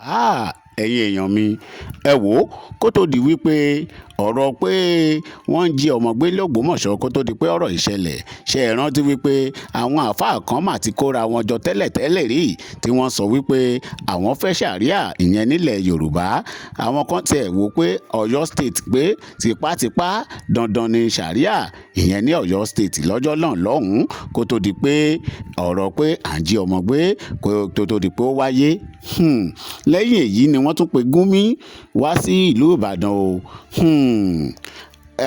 Ẹ̀yin èèyàn mi, ẹ wò ó, kó tó di wípé ọ̀rọ̀ pé wọ́n ń jí ọmọ gbé lọ́gbọ́mọṣọ́, kó tó di pé ọ̀rọ̀ ìṣẹ̀lẹ̀, ṣe é rántí wípé àwọn àáfàá kan mà ti kóra wọn jọ tẹ́lẹ̀tẹ́lẹ̀ rí tí wọ́n sọ wípé àwọn fẹ́ ṣàríà ìyẹn nílẹ̀ Yorùbá. Àwọn kan tiẹ̀ wò pé Ọ̀yọ́ State pé tipátipá dandan ni ṣàríà ìyẹn ní Ọ̀yọ́ State lọ́jọ́ náà lọ́hùn-ún, kó tó di pé ọ̀rọ̀ pé à ń jí ọmọ gbé kó tó di pé ó wáyé. Lẹ́yìn èyí ni wọ́n tún pe Gumi wá sí ìlú Ìbàdàn o.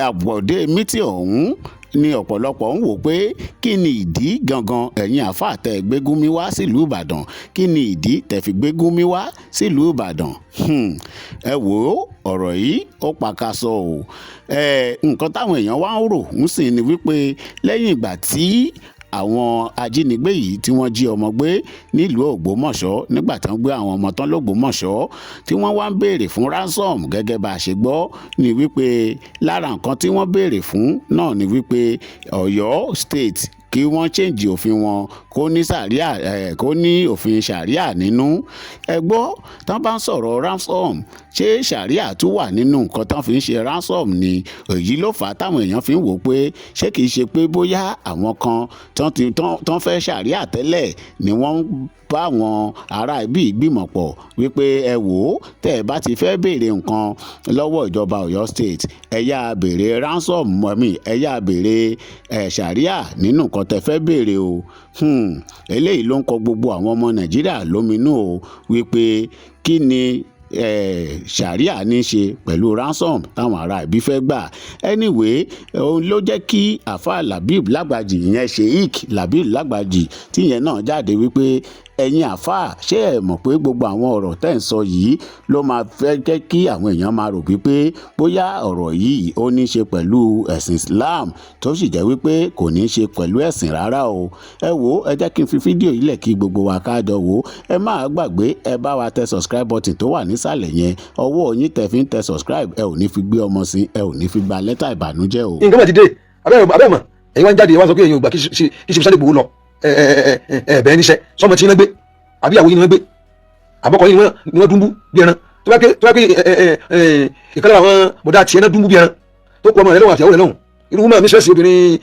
Àbọ̀dé mítì ọ̀hún ni ọ̀pọ̀lọpọ̀ ń wò pé kí ni ìdí gangan, ẹ̀yin àáfàá tẹ́ gbé Gumi wá sílùú Ìbàdàn, kí ni ìdí tẹ́ fi gbé Gumi wá sílùú Ìbàdàn? Ẹ wò ó, ọ̀rọ̀ yìí ó pàkàṣọ o. Nǹkan táwọn èèyàn wá ń rò ń sìn ni wípé lẹ́yìn ìgbà tí àwọn ajínigbé yìí tí wọ́n jí ọmọ gbé nílùú Ògbómọ̀ṣọ́, nígbà tí wọ́n gbé àwọn ọmọ tán lÓgbómọ̀ṣọ́, tí wọ́n wá ń béèrè fún ransom, gẹ́gẹ́ bá a ṣe gbọ́ ni wípé lára nǹkan tí wọ́n béèrè fún náà ni wípé Ọ̀yọ́ State kí wọ́n change òfin wọn kó ní sàríà ẹ̀, kó ní òfin sàríà nínú. Ẹ gbọ́, tán bá ń sọ̀rọ̀ ransom, ṣé sàríà tún wà nínú nǹkan tán fi ń ṣe ransom ni? Èyí ló fà á táwọn èèyàn fi ń wò pé ṣé kìí ṣe pé bóyá àwọn kan tán ti tán fẹ́ sàríà tẹ́lẹ̀ ni wọ́n ń bá àwọn ará ibí ìgbìmọ̀ pọ̀ wípé ẹ wò ó, tẹ́ ẹ bá ti fẹ́ béèrè nǹkan lọ́wọ́ ìjọba Ọ̀yọ́ State, ẹ yá béèrè ransom mọ́mì, ẹ yá béèrè ẹ̀ sàríà nínú nǹkan tẹ́ fẹ́ béèrè o. Eléyìí ló ń kọ gbogbo àwọn ọmọ Nàìjíríà lóminú o wípé kí ni sàríà ní í ṣe pẹ̀lú ransom táwọn ará ibí fẹ́ gbà? Anyway, òun ló jẹ́ kí Àáfàá Labib Lágbàjì, ìyẹn Sheik Labib Lágbàjì, tíyẹn náà jáde wípé ẹ̀yin àáfàá, ṣé ẹ mọ̀ pé gbogbo àwọn ọ̀rọ̀ tẹ́ ń sọ yìí ló máa fẹ́ jẹ́ kí àwọn èèyàn máa rò wípé bóyá ọ̀rọ̀ yìí ó ní í ṣe pẹ̀lú ẹ̀sìn Islam, tó sì jẹ́ wípé kò ní í ṣe pẹ̀lú ẹ̀sìn rárá o. Ẹ wò ó, ẹ jẹ́ kí n fi fídíò yìí lẹ̀ kí gbogbo wa ká jọ wò ó. Ẹ má gbàgbé, ẹ bá wa tẹ subscribe button tó wà nísàlẹ̀ yẹn. Ọwọ́ yín tẹ fi ń tẹ subscribe, ẹ ò ní fi gbé ọmọ sí, ẹ ò ní fi gba lẹ́tà ìbànújẹ́ o. Nǹkan mọ̀ ti dé. Abẹ́rẹ́ mọ̀, ẹ̀yin wá ń jáde, wá sọ pé ẹ̀yin ò gbà kí ṣe Sunday Igboho lọ. Ẹ ẹ ẹ bẹ́ẹ̀ níṣẹ́ sọmọ tí ń gbé, àbí ìyàwó yìí ni wọ́n gbé, àbọ̀kọ yìí ni wọ́n dúnbú bí ẹran. Tó bá ké ìkànnì àwọn bọ̀dá tiẹ̀ náà dúnbú bí ẹran tó kọ ọmọ rẹ lọ́wọ́ àti ìyàwó rẹ lọ́hùn. Irú woman mistress, obìnrin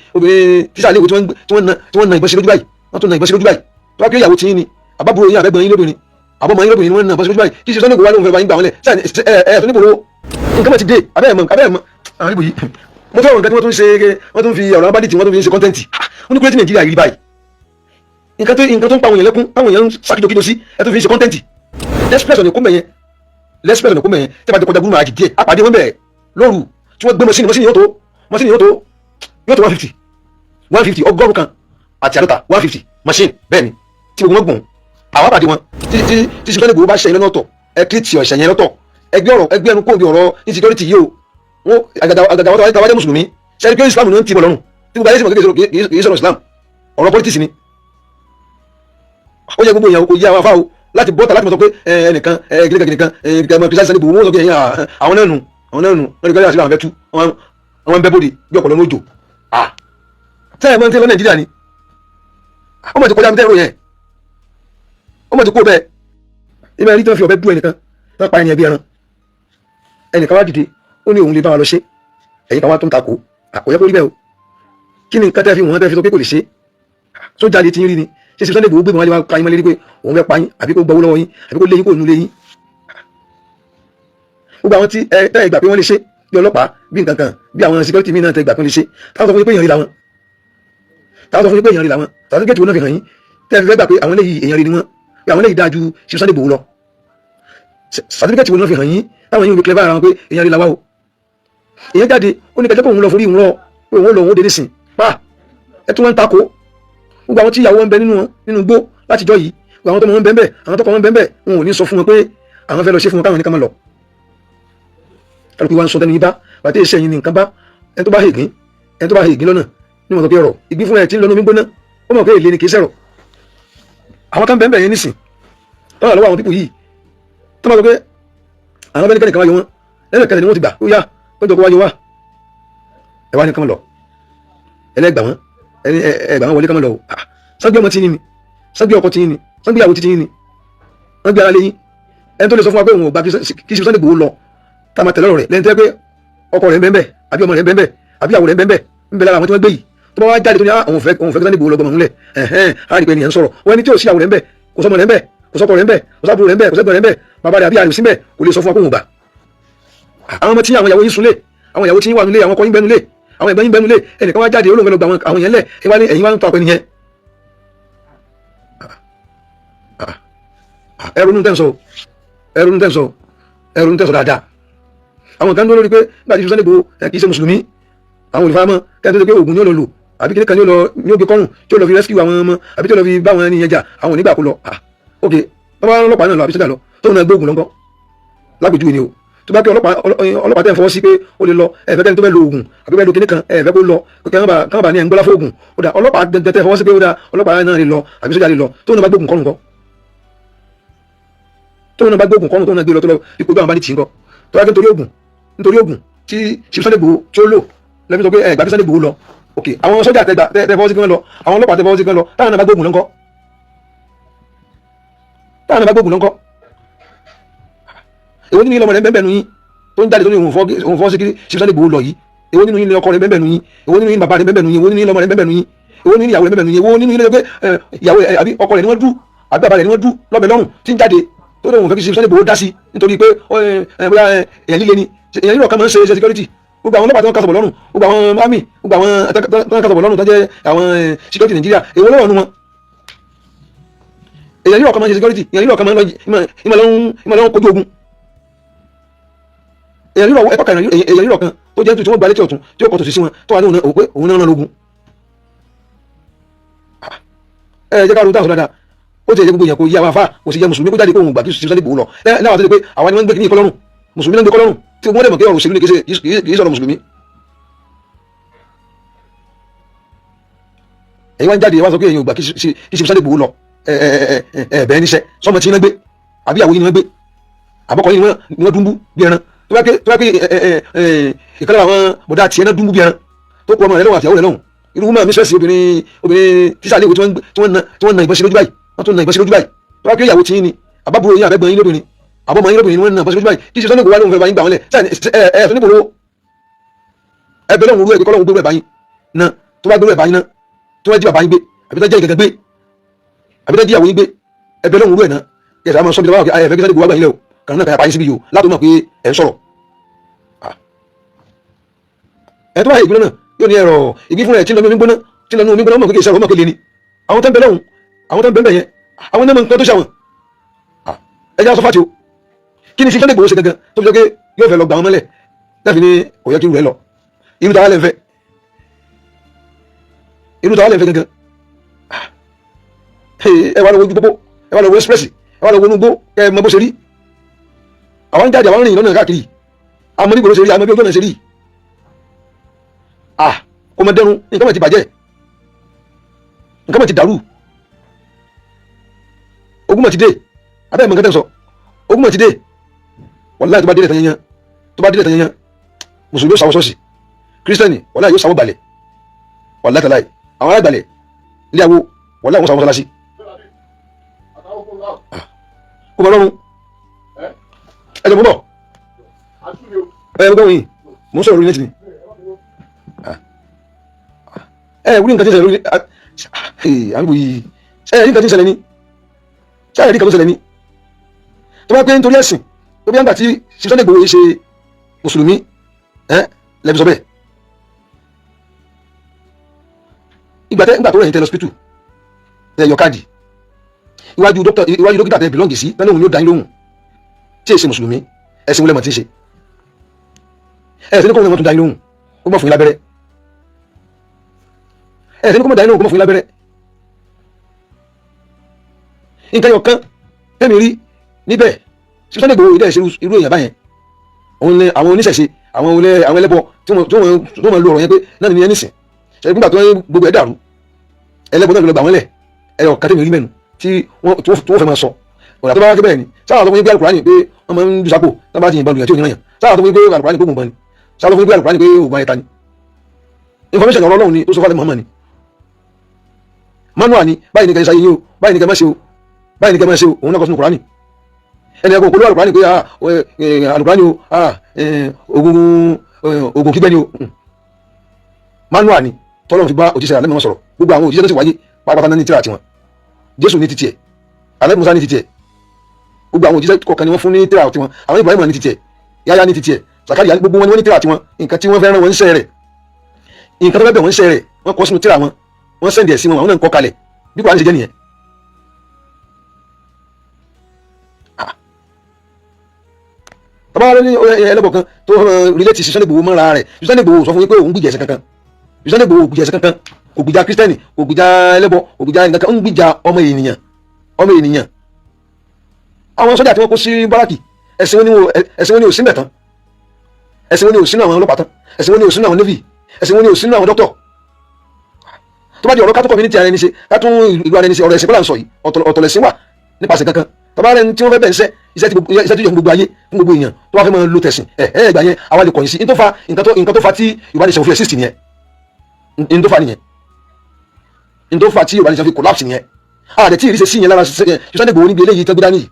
tíṣà léwu tí wọ́n na ìbọn sí lójú báyìí, wọ́n tún na ìbọn sí lójú báyìí. Tó bá ké ìyàwó tí yín ni, àbábúrò yín, àbẹ́gbọ̀n yín lóbìnrin, àbọ̀mọ yín lóbìnrin ni wọ́n na ìbọn sí lójú báyìí, kí ṣe Sunday Igboho wá lóhùn fẹ́ bá yín gbà wọ́n lẹ̀ ẹ ẹ tó níbo lówó. Nǹkan mọ̀ ti dé. Abẹ́ẹ̀ mọ̀ àwọn ibò yìí, mo fẹ́ wọn nǹkan tí wọ́n tún ṣe, wọ́n tún fi ọ̀rọ̀ abádìtì, wọ́n tún fi ṣe content. Wọ́n ní kúrẹ́tì Nàìjíríà yìí báyìí, nǹkan tó ń pa àwọn èèyàn lẹ́kún, táwọn èèyàn ń sákìjọkìjọ sí, ẹ tún fi ṣe content. L'express ọ̀nà kó mẹ̀yẹn, l'express ọ̀nà kó mẹ̀yẹn, tẹ́ bá ti kọjá gúrúmọ̀ àjì díẹ̀, àpàdé wọn bẹ̀ lóru tí wọ́n gbé mọ́sínì yóò tó 150, 150, 150, 150 machine. Bẹ́ẹ̀ ni tí gbogbo wọn gùn, àwọn àpàdé wọn. Tí Sunday Igboho bá ṣẹyìn lọ́nà ọ̀tọ̀, ẹ kí ti ọ̀ṣẹ̀ yẹn lọ́tọ̀. Ẹgbẹ́ ọ̀rọ̀ ẹgbẹ́ ẹnu kó bí ọ̀rọ̀ insecurity yìí o. Wọn àgàgà àwọn tó wájẹ́ mùsùlùmí ṣẹ́ni pé Islam ní ń tì bọ̀ lọ́rùn tí gbogbo ayé sì mọ̀ kì í sọ̀rọ̀ Islam, ọ̀rọ̀ politics ni. Ó yẹ gbogbo èèyàn kò yí àwọn afáwo láti bọ́ta láti mọ̀ sọ pé ẹnìkan gírígà gírígà kan kìrìsìtánì Sunday Igboho, wọ́n sọ pé àwọn náà nù wọ́n ní kí àwọn fẹ́ tú àwọn bẹ́ bóde bí ọ̀pọ̀lọ́ lójó. Sẹ́yìn mọ́ ní lọ Nàìjíríà ni ó mọ̀ ti kọjá mi tẹ́rọ yẹn, ó mọ̀ ti kó bẹ́ẹ̀. Ibẹ̀ rí tí wọ́n fi ọ̀bẹ bú ẹnìkan, wọ́n pa ẹni ẹbí ẹran. Ẹnìkan wá dìde, ó ní òun lè bá wa lọ ṣe. Ẹ̀yin kan wá tó ń takò, àkóyẹ́ kó rí bẹ́ẹ̀ o. Kí ni nǹkan tẹ́ fi wọ́n tẹ́ fi sọ pé kò lè ṣe? Sójà lè ti ń rí ni ṣé ṣe Sunday Igboho gbé wọn lé wá pa yín mọ́lẹ́ rí pé òun fẹ́ pa yín, àbí kó gbowó lọ́wọ́ yín, àbí kó lé yín kó nù lé yín? Gbogbo àwọn tí ẹ tẹ́ ẹ gbà pé wọ́n lè ṣe, bí ọlọ́pàá, bí nǹkan kan, bí àwọn security mi náà tẹ́ gbà pé wọ́n lè ṣe, táwọn sọ fún yín pé èèyàn rí làwọn, táwọn sọ fún yín pé èèyàn rí làwọn, certificate wo náà fi hàn yín tẹ́ ẹ fi fẹ́ gbà pé àwọn eléyìí èèyàn rí ni wọ́n, pé àwọn eléyìí dáa ju ṣe Sunday Igboho lọ? Certificate wo náà fi hàn yín táwọn yín fi clever ara wọn pé èèyàn rí làwa o? Èèyàn jáde, ó ní kẹjọ́ pé òun lọ forí òun lọ, pé òun lọ, òun dé nísìn pa ẹ tún wọn ń takò. Gbogbo àwọn tí ìyàwó wọn bẹ nínú wọn nínú igbó látijọ́ yìí, gbogbo àwọn tó mọ wọn bẹ ń bẹ, àwọn tó kọ wọn bẹ ń bẹ, wọn ò ní sọ fún wọn pé àwọn fẹ́ lọ ṣe fún wọn, káwọn ní ká má lọ. Kálukú wa ń sọ tẹnu yín bá bàtẹ́ iṣẹ́ yín ní nǹkan bá ẹni tó bá hègín, ẹni tó bá hègín lọ́nà ní wọn sọ pé ọ̀rọ̀ ìgbín fún ẹ tí ń lọ ní omi gbóná, ó mọ̀ pé èlé ni, kì í sẹ̀rọ̀. Àwọn kan bẹ́ẹ̀ bẹ́ẹ̀ yẹn nísìn tọ́wọ́ lọ́wọ́ àwọn people yìí tó máa sọ pé àwọn bẹ́ẹ̀ nìkan wáyé wọn lẹ́nu ni wọ́n ti gbà ó yá kọjọ kó wáyé wá. Ẹ wá ní kán lọ, ẹlẹ́gbà wọn, ẹgbà wọn wọlé, kán lọ o. Sọ́gbé ọmọ tí yín ni, sọ́gbé ọkọ tí yín ni, sọ́gbé ìyàwó tí yín ni, wọ́n gbé ara lé yín. Ẹni tó lè sọ fún wa pé òun ò gbà kí Chief Sunday Igboho lọ, tá a máa tẹ̀lé ọ̀rọ̀ rẹ̀ lẹ́yìn tó yẹ pé ọkọ rẹ̀ ń bẹ́ẹ̀ bẹ́ẹ̀, àbí ọmọ rẹ̀ ń bẹ́ẹ̀ bẹ́ẹ̀, àbí ìyàwó rẹ̀ ń bẹ́ẹ̀ bẹ́ẹ̀, ń bẹ lára àwọn tí wọ́n gbé yìí, tó bá wá jáde tó ní òun fẹ́ kí Sunday Igboho lọ gbọmọ múlẹ̀, ẹ̀hẹ́n, á rí pé ènìyàn ń sọ̀rọ̀. Wọ́n ẹni tí ò sí ìyàwó rẹ̀ ń bẹ, kò sọmọ rẹ̀ ń bẹ, kò sọkọ rẹ̀ ń bẹ, kò sábúrò rẹ̀ ń bẹ, kò sẹ́gbọ̀n rẹ̀ ń bẹ, bàbá rẹ̀ àbí àrùn sí ń bẹ, kò lè sọ fún wa kó òun gbà. Àwọn ọmọ tí àwọn ìyàwó yín súnlé, àwọn ìyàwó tí yín wà nílé, àwọn ọkọ yín bẹnu lé, àwọn ẹ̀gbọ́n yín bẹnu lé, ẹnìkan wá jáde olóhùn fẹ́ lọ gba àwọn yẹn lẹ̀, ẹ̀yin wá ń tọ́ àpẹ nìyẹn. Ẹ ronú tẹ́ ń sọ, ẹ ronú tẹ́ ń sọ, ẹ ronú tẹ́ ń sọ dáadáa. Àwọn kan dúró lórí pé nígbà tí Sunday Igboho kì í ṣe mùsùlùmí, àwọn olùfaramọ́ kẹ́hìn tó ṣe pé oògùn ni ó lọ lò, àbí kíní kan ni ó lọ ní ó gbé kọ́rùn tí ó lọ fi rescue àwọn ọmọ, àbí tí ó lọ fi bá àwọn ẹni yẹn jà, àwọn onígbà kó lọ. Ok, bàbá ọlọ́pàá náà lọ àbí sójà lọ, tóun náà gbé oògùn lọ́ngọ́ lápèjúwe ni o. Tó bá kí ọlọ́pàá tẹ̀ ń fọwọ́ sí pé ó lè lọ, ẹ fẹ́ kẹ́ni tó fẹ́ lo oògùn àbí fẹ́ lo kíní kan, ẹ fẹ́ kó lọ kán bá ní ẹ̀ ń gbọ́lá fún oògùn, ó dà ọlọ́pàá tẹ̀ fọwọ́ sí pé ó dà ọlọ́pàá náà lè lọ àbí sójà lè lọ, tóun náà bá gbóògùn kọ́rùn kọ́, tóun náà bá gbóògùn kọ́rùn, tóun náà gbé lọ tó lọ ipò bí àwọn bá ní tì ń kọ́. Tó bá kí nítorí oògùn tí Chief Sunday Igboho tí ó lò lẹ́fi sọ pé ẹ gbà kí Sunday Igboho lọ. Ok, àwọn sójà tẹ fọwọ́ sí kí wọ́n lọ, àwọn ọlọ́pàá tẹ fọwọ́ sí kí wọ́n lọ, táwọn náà bá gbóògùn lọ́nkọ́, táwọn náà bá gbóògùn lọ́nkọ́. Èwo nínú ilé ọmọ rẹ̀ bẹ́ẹ̀ nu yín tó ń jáde tó ní òun fọwọ́ sí kí Chief Sunday Igboho lọ yìí? Èwo nínú ilé ọkọ rẹ̀ bẹ́ẹ̀ nu yín? Èwo nínú ilé bàbá rẹ̀ bẹ́ẹ̀ nu yín? Èwo nínú ilé ọmọ rẹ̀ bẹ́ẹ̀ nu yín? Èwo nínú ìyàwó rẹ̀ bẹ́ẹ̀ nu yín? Èwo nínú ilé pé ìyàwó àbí ọkọ rẹ̀ ni wọ́n dú, àbí bàbá rẹ̀ ni wọ́n dú lọ́bẹ̀ lọ́rùn tí ń jáde tó ní òun fẹ́ kí Chief Sunday Igboho dá sí nítorí pé bóyá èèyàn líle ni, èèyàn líle ọ̀kan máa ń ṣe security? Gbogbo àwọn ọlọ́pàá tó ń kásọ̀bọ̀ lọ́rùn, gbogbo àwọn army, gbogbo àwọn tó ń kásọ̀bọ̀ lọ́rùn tó jẹ́ àwọn security Nàìjíríà, èwo lọ́wọ́ nu wọn? Èèyàn líle ọ̀kan máa ń ṣe security, èèyàn líle ọ̀kan máa ń lọ kojú ogun. Èèyàn líle ẹ̀kọ́ kan, èèyàn líle ọ̀kan tó jẹ́ tí wọ́n gba létí ọ̀tún tí ó kọ́ tòsí sí wọn tó wà ní òun náà lógun. Ẹ jẹ́ ká ronú táwọn sọ dáadáa. Ó ti yẹ gbogbo èèyàn kò yí àwọn afá, kò sì yẹ mùsùlùmí kó jáde kó òun gbà kí Sunday Igboho lọ láwọn tó ti pé àwọn ni wọ́n ń gbé kí ní ìkọlọ́rùn, mùsùlùmí náà ń gbé kọlọ́rùn tí wọ́n dẹ̀ mọ̀ pé ọ̀rọ̀ òṣèlú ni, kì í sọ̀rọ̀ mùsùlùmí. Ẹ̀yin wá ń jáde wá sọ pé èèyàn ò gbà kí Sunday Igboho lọ, ẹ bẹ́ẹ̀ níṣẹ́ sọmọ tí iná gbé, àbí ìyàwó yìí ni wọ́n gbé, àbọ̀kọ yìí ni wọ́n dúnbú bí ẹran. Tó bá pé ìkọlẹ́ àwọn bọ̀dá tiẹ̀ náà dúnbú bí ẹran tó kọ ọmọ rẹ lọ́wọ́ àtìyàwó rẹ lọ́hùn, irú wúmọ̀ mísírẹ́sì obìnrin tíṣà léwu tí wọ́n na ìbọn sí lójú báyìí, wọ́n tún na ìbọn sí lójú báyìí. Tó bá pé ìyàwó tí yín ni, àbábúrò yín, àbẹ́gbọ̀n yín lóbìnrin, àbọ̀mọ yín lóbìnrin ni wọ́n na ìbọn sí lójú báyìí, kí Sunday Igboho wá lóhùn fẹ́ bá yín gbà wọ́n lẹ̀ ẹ ẹ tó níbo lówó ẹ bẹ lọ́hùn rú ẹ pé kọ́lọ́hùn gbérú ẹ̀ bá yín na, tó bá gbérú ẹ̀ bá yín ná, tó bá jí bàbá yín gbé, àbí tó jẹ́ ìgẹ̀gẹ̀ gbé, àbí tó jí ìyàwó yín gbé, ẹ bẹ lọ́hùn rú ẹ̀ ná. Kí ẹ sá máa sọ bí ẹ fẹ́ kí Sunday Igboho wá gbà yín lẹ̀ o, kàn náà kàn yà pa yín síbi yìí o látò mọ̀ pé ẹ ń sọ̀rọ̀. Ẹ tó bá yẹ ìgbóná náà yóò ní ẹ̀rọ ìgbín fúnra ẹ̀ tí ń lọ ní omi gbóná, tí ń lọ ní omi gbóná, ọmọ kékeré sọ̀rọ̀ ọmọ kékeré ni. Àwọn tó ń bẹ lọ́hùn, àwọn tó ń bẹ bẹ yẹn, àwọn náà mọ nǹkan tó ṣàwọn. Ẹ jẹ́ aṣọ fàtí o, kí ni Sunday Igboho ṣe gangan tó fi jẹ́ pé yóò fẹ́ lọ gbà wọn mọ́lẹ̀ láfi ní kò yẹ kí irú rẹ̀ lọ? Irú tàwa lè fẹ́, irú tàwa lè fẹ́ gangan. Ẹ wá lọ wojú pópó, ẹ wá lọ wo express, ẹ wá lọ wo inú igbó, kẹ ẹ mọ bó ṣe rí. Àwọn ń jáde, àwọn ń rìn lọ́nà káàkiri, àmọ́ bí gbòòrò ṣe rí, àmọ́ bí ojú ọ̀nà ṣe rí. Kò mọ dẹrun, nǹkan mọ̀ ti bàjẹ́, nǹkan mọ̀ ti dàrú, ogun mọ̀ ti dé. Abẹ́ ìmọ̀ nǹkan tẹ́ ń sọ, ogun mọ̀ ti dé. Wàláhì tó bá délẹ̀ tán yẹn, tó bá délẹ̀ tán yẹn, mùsùlùmí yóò sáwọ́ ṣọ́ọ̀ṣì, kírísítẹ́nì wàláhì yóò sáwọ́ gbàlẹ̀, wàláhì tàláhì àwọn alágbàlẹ̀ ilé àwo wàláhì wọ́n sáwọ́ mọ́sálásí. Kò mọ̀ lọ́rùn ẹ jọ mọ́ bọ̀ ẹ gbọ́ wọ̀nyí, mò ń sọ̀rọ̀ lórí nẹ́tì ni. Ẹ wúrí nǹkan tí ń ṣẹlẹ̀ lórí àbíbò yìí, ẹ rí nǹkan tí ń ṣẹlẹ̀ ní, ṣé ẹ rí nǹkan tó ṣẹlẹ̀ ní? Tó bá pé nítorí ẹ̀sìn tó bí àgbà tí Sunday Igboho ṣe mùsùlùmí ẹ lẹ́bi sọ bẹ́ẹ̀. Ìgbà tó rẹ̀ yín tẹ lọ hospital tẹ yọ káàdì iwájú dókítà tẹ bìlọ́ǹgì sí tẹ́lẹ̀ òun yóò dá yín lóhùn tí èsì mùsùlùmí, ẹ̀sìn wọlé mọ̀ tí ń ṣe ẹ̀sìn ní kò wọ́n tún dá yín lóhùn ó mọ̀ fún yín lábẹ́rẹ́, ẹ̀sìn ní kò mọ̀ dá yín lóhùn kó mọ̀ fún yín lábẹ́rẹ́. Nǹkan yọ̀ kan tẹ́mi rí níbẹ̀ Sunday Igboho ìdẹ́ ṣe irú èèyàn báyẹn, òun ni àwọn oníṣẹ̀ṣe, àwọn ẹlẹ́bọ tí wọ́n lo ọ̀rọ̀ yẹn pé náà ni ẹni sìn ṣe nígbà tó ń gbogbo ẹ̀ dàrú, ẹlẹ́bọ náà ló gbà wọ́n lẹ̀. Ẹ̀yọ̀ kan tẹ́mi rí mẹ́nu tí wọ́n fẹ́ máa sọ ọ̀rọ̀ tó bá wá bẹ́ẹ̀ ni sáà tó fún yín pé Al-Qur'ani pé wọ́n máa ń ju sápò tó bá ti yìnbọn lùyàn tí ò ní ràn yàn, sáà tó fún yín pé Al-Qur'ani pé ògùn bọ́n ni, sáà tó fún yín pé Al-Qur'ani pé ògùn ayẹta ni. Information ọ̀rọ̀ Ọlọ́run ni tó sọ fún Muhammad ni manual ni, báyìí ni kẹ́ ṣe ayé yín o, báyìí ni kẹ́ máa ṣe o, báyìí ni kẹ́ máa ṣe o, òun náà kọ sínú Kùránì. Ẹnì kan kò polówó àlùkùránì pé àlùkùránì o, oògùn kígbẹ́ ni o. Manual ni tọ́lọ́run fi bá òjíṣẹ́ àlẹ́ mọ́ sọ̀rọ̀. Gbogbo àwọn òjíṣẹ́ tó sì wáyé pátápátá ní tírà tiwọn. Jésù ní titiẹ̀, alẹ́ Musa ní titiẹ̀, gbogbo àwọn òjíṣẹ́ kọ̀ọ̀kan ni wọ́n fún ní tírà tiwọn. Àwọn Ibrahim ní titiẹ̀, Yahya ní titiẹ̀, Sakaria, gbogbo wọn ni wọ́n ní tírà tiwọn. Nǹkan tí wọ́n fẹ́ rán wọn ń ṣe rẹ̀, nǹkan tó fẹ́ bẹ̀ wọ́n ń ṣe rẹ̀, wọ́n kọ sínú tírà wọn, wọ́n send ẹ̀ sí wọn, àwọn náà ń kọ kalẹ̀. Bí Kùránì ṣe jẹ́ nìyẹn. Tọ́ba ní ẹlẹ́bọ̀ kan tó relate sí Sunday Igboho mọ́ra rẹ̀, Sunday Igboho sọ fún yín pé òun gbìjà ẹ̀sìn kankan. Sunday Igboho gbìjà ẹ̀sìn kankan, kò gbìjà kírísítẹ́nì, kò gbìjà ẹlẹ́bọ, kò gbìjà nǹkan kan, ń gbìjà ọmọ ènìyàn, ọmọ ènìyàn. Àwọn sọ́jà tí wọ́n kó sí báràkì, ẹ̀sìn wọn ni ò sí mẹ́tàn, ẹ̀sìn wọn ni ò sínú àwọn ọlọ́pàá tán, ẹ̀sìn wọn ni ò sínú àwọn navy, ẹ̀sìn wọn ni ò sínú àwọn dókítọ̀. Tó bá di ọ̀rọ̀ kátó community ara ẹni ṣe, kátó ìlú ara ẹni ṣe, ọ̀rọ̀ ẹ̀sìn kọ́lá ń sọ yìí, ọ̀tọ̀lẹ̀sìn wà nípasẹ̀ kankan. Tọ́ba rẹ̀ tí wọ́n fẹ́ bẹ̀ ń sẹ́ iṣẹ́ tí yọ fún gbogbo ayé, fún gbogbo èèyàn, tó bá fẹ́ máa lo tẹ̀sìn ẹ̀ ẹ̀ ìgbà yẹn àwa lè kọ̀yìn sí. Nǹkan tó fa tí Yorùbá nation fi exist nìyẹn. N tó fa nìyẹn, n tó fa tí Yorùbá nation fi collapse nìyẹn. Àdẹ tí ìrísẹ́ sí yẹn lára Sunday Igboho níbi eléyìí tẹ́gbẹ́dá nìyí,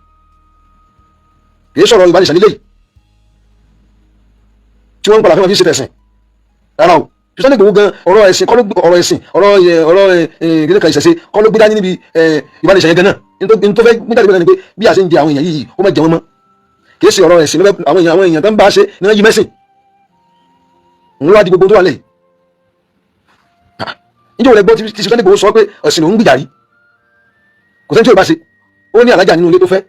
kì í sọ̀rọ̀ Yorùbá nation lélẹ́yìí tí wọ́n ń padà fẹ́ máa fi ṣe tẹ̀sìn rárá o. Sunday Igboho gan, ọ̀rọ̀ ẹ̀sìn kọ́ ló, ọ̀rọ̀ ẹ̀sìn, ọ̀rọ̀ gẹ́gẹ́ ìṣẹ̀ṣe kọ́ ló gbé dání níbi Yorùbá nation yẹn gan náà. N tó fẹ́ gbé jáde bẹ́ẹ̀ ni pé bí a ṣe ń jẹ àwọn èèyàn yìí, ó má jẹ wọn mọ́. Kì í ṣe ọ̀rọ̀ ẹ̀sìn. Àwọn èèyàn tó ń bá a ṣe ní wọ́n yí mẹ́sìn ń wá di gbogbo tó wà lẹ́yìn. Níjọ́ wọlé gbọ́ tí Sunday Igboho sọ pé ẹ̀sìn lòún gbìjà rí? Kò sẹ́ni tí ò bá ṣe. Ó ní alájà nínú ilé tó fẹ́,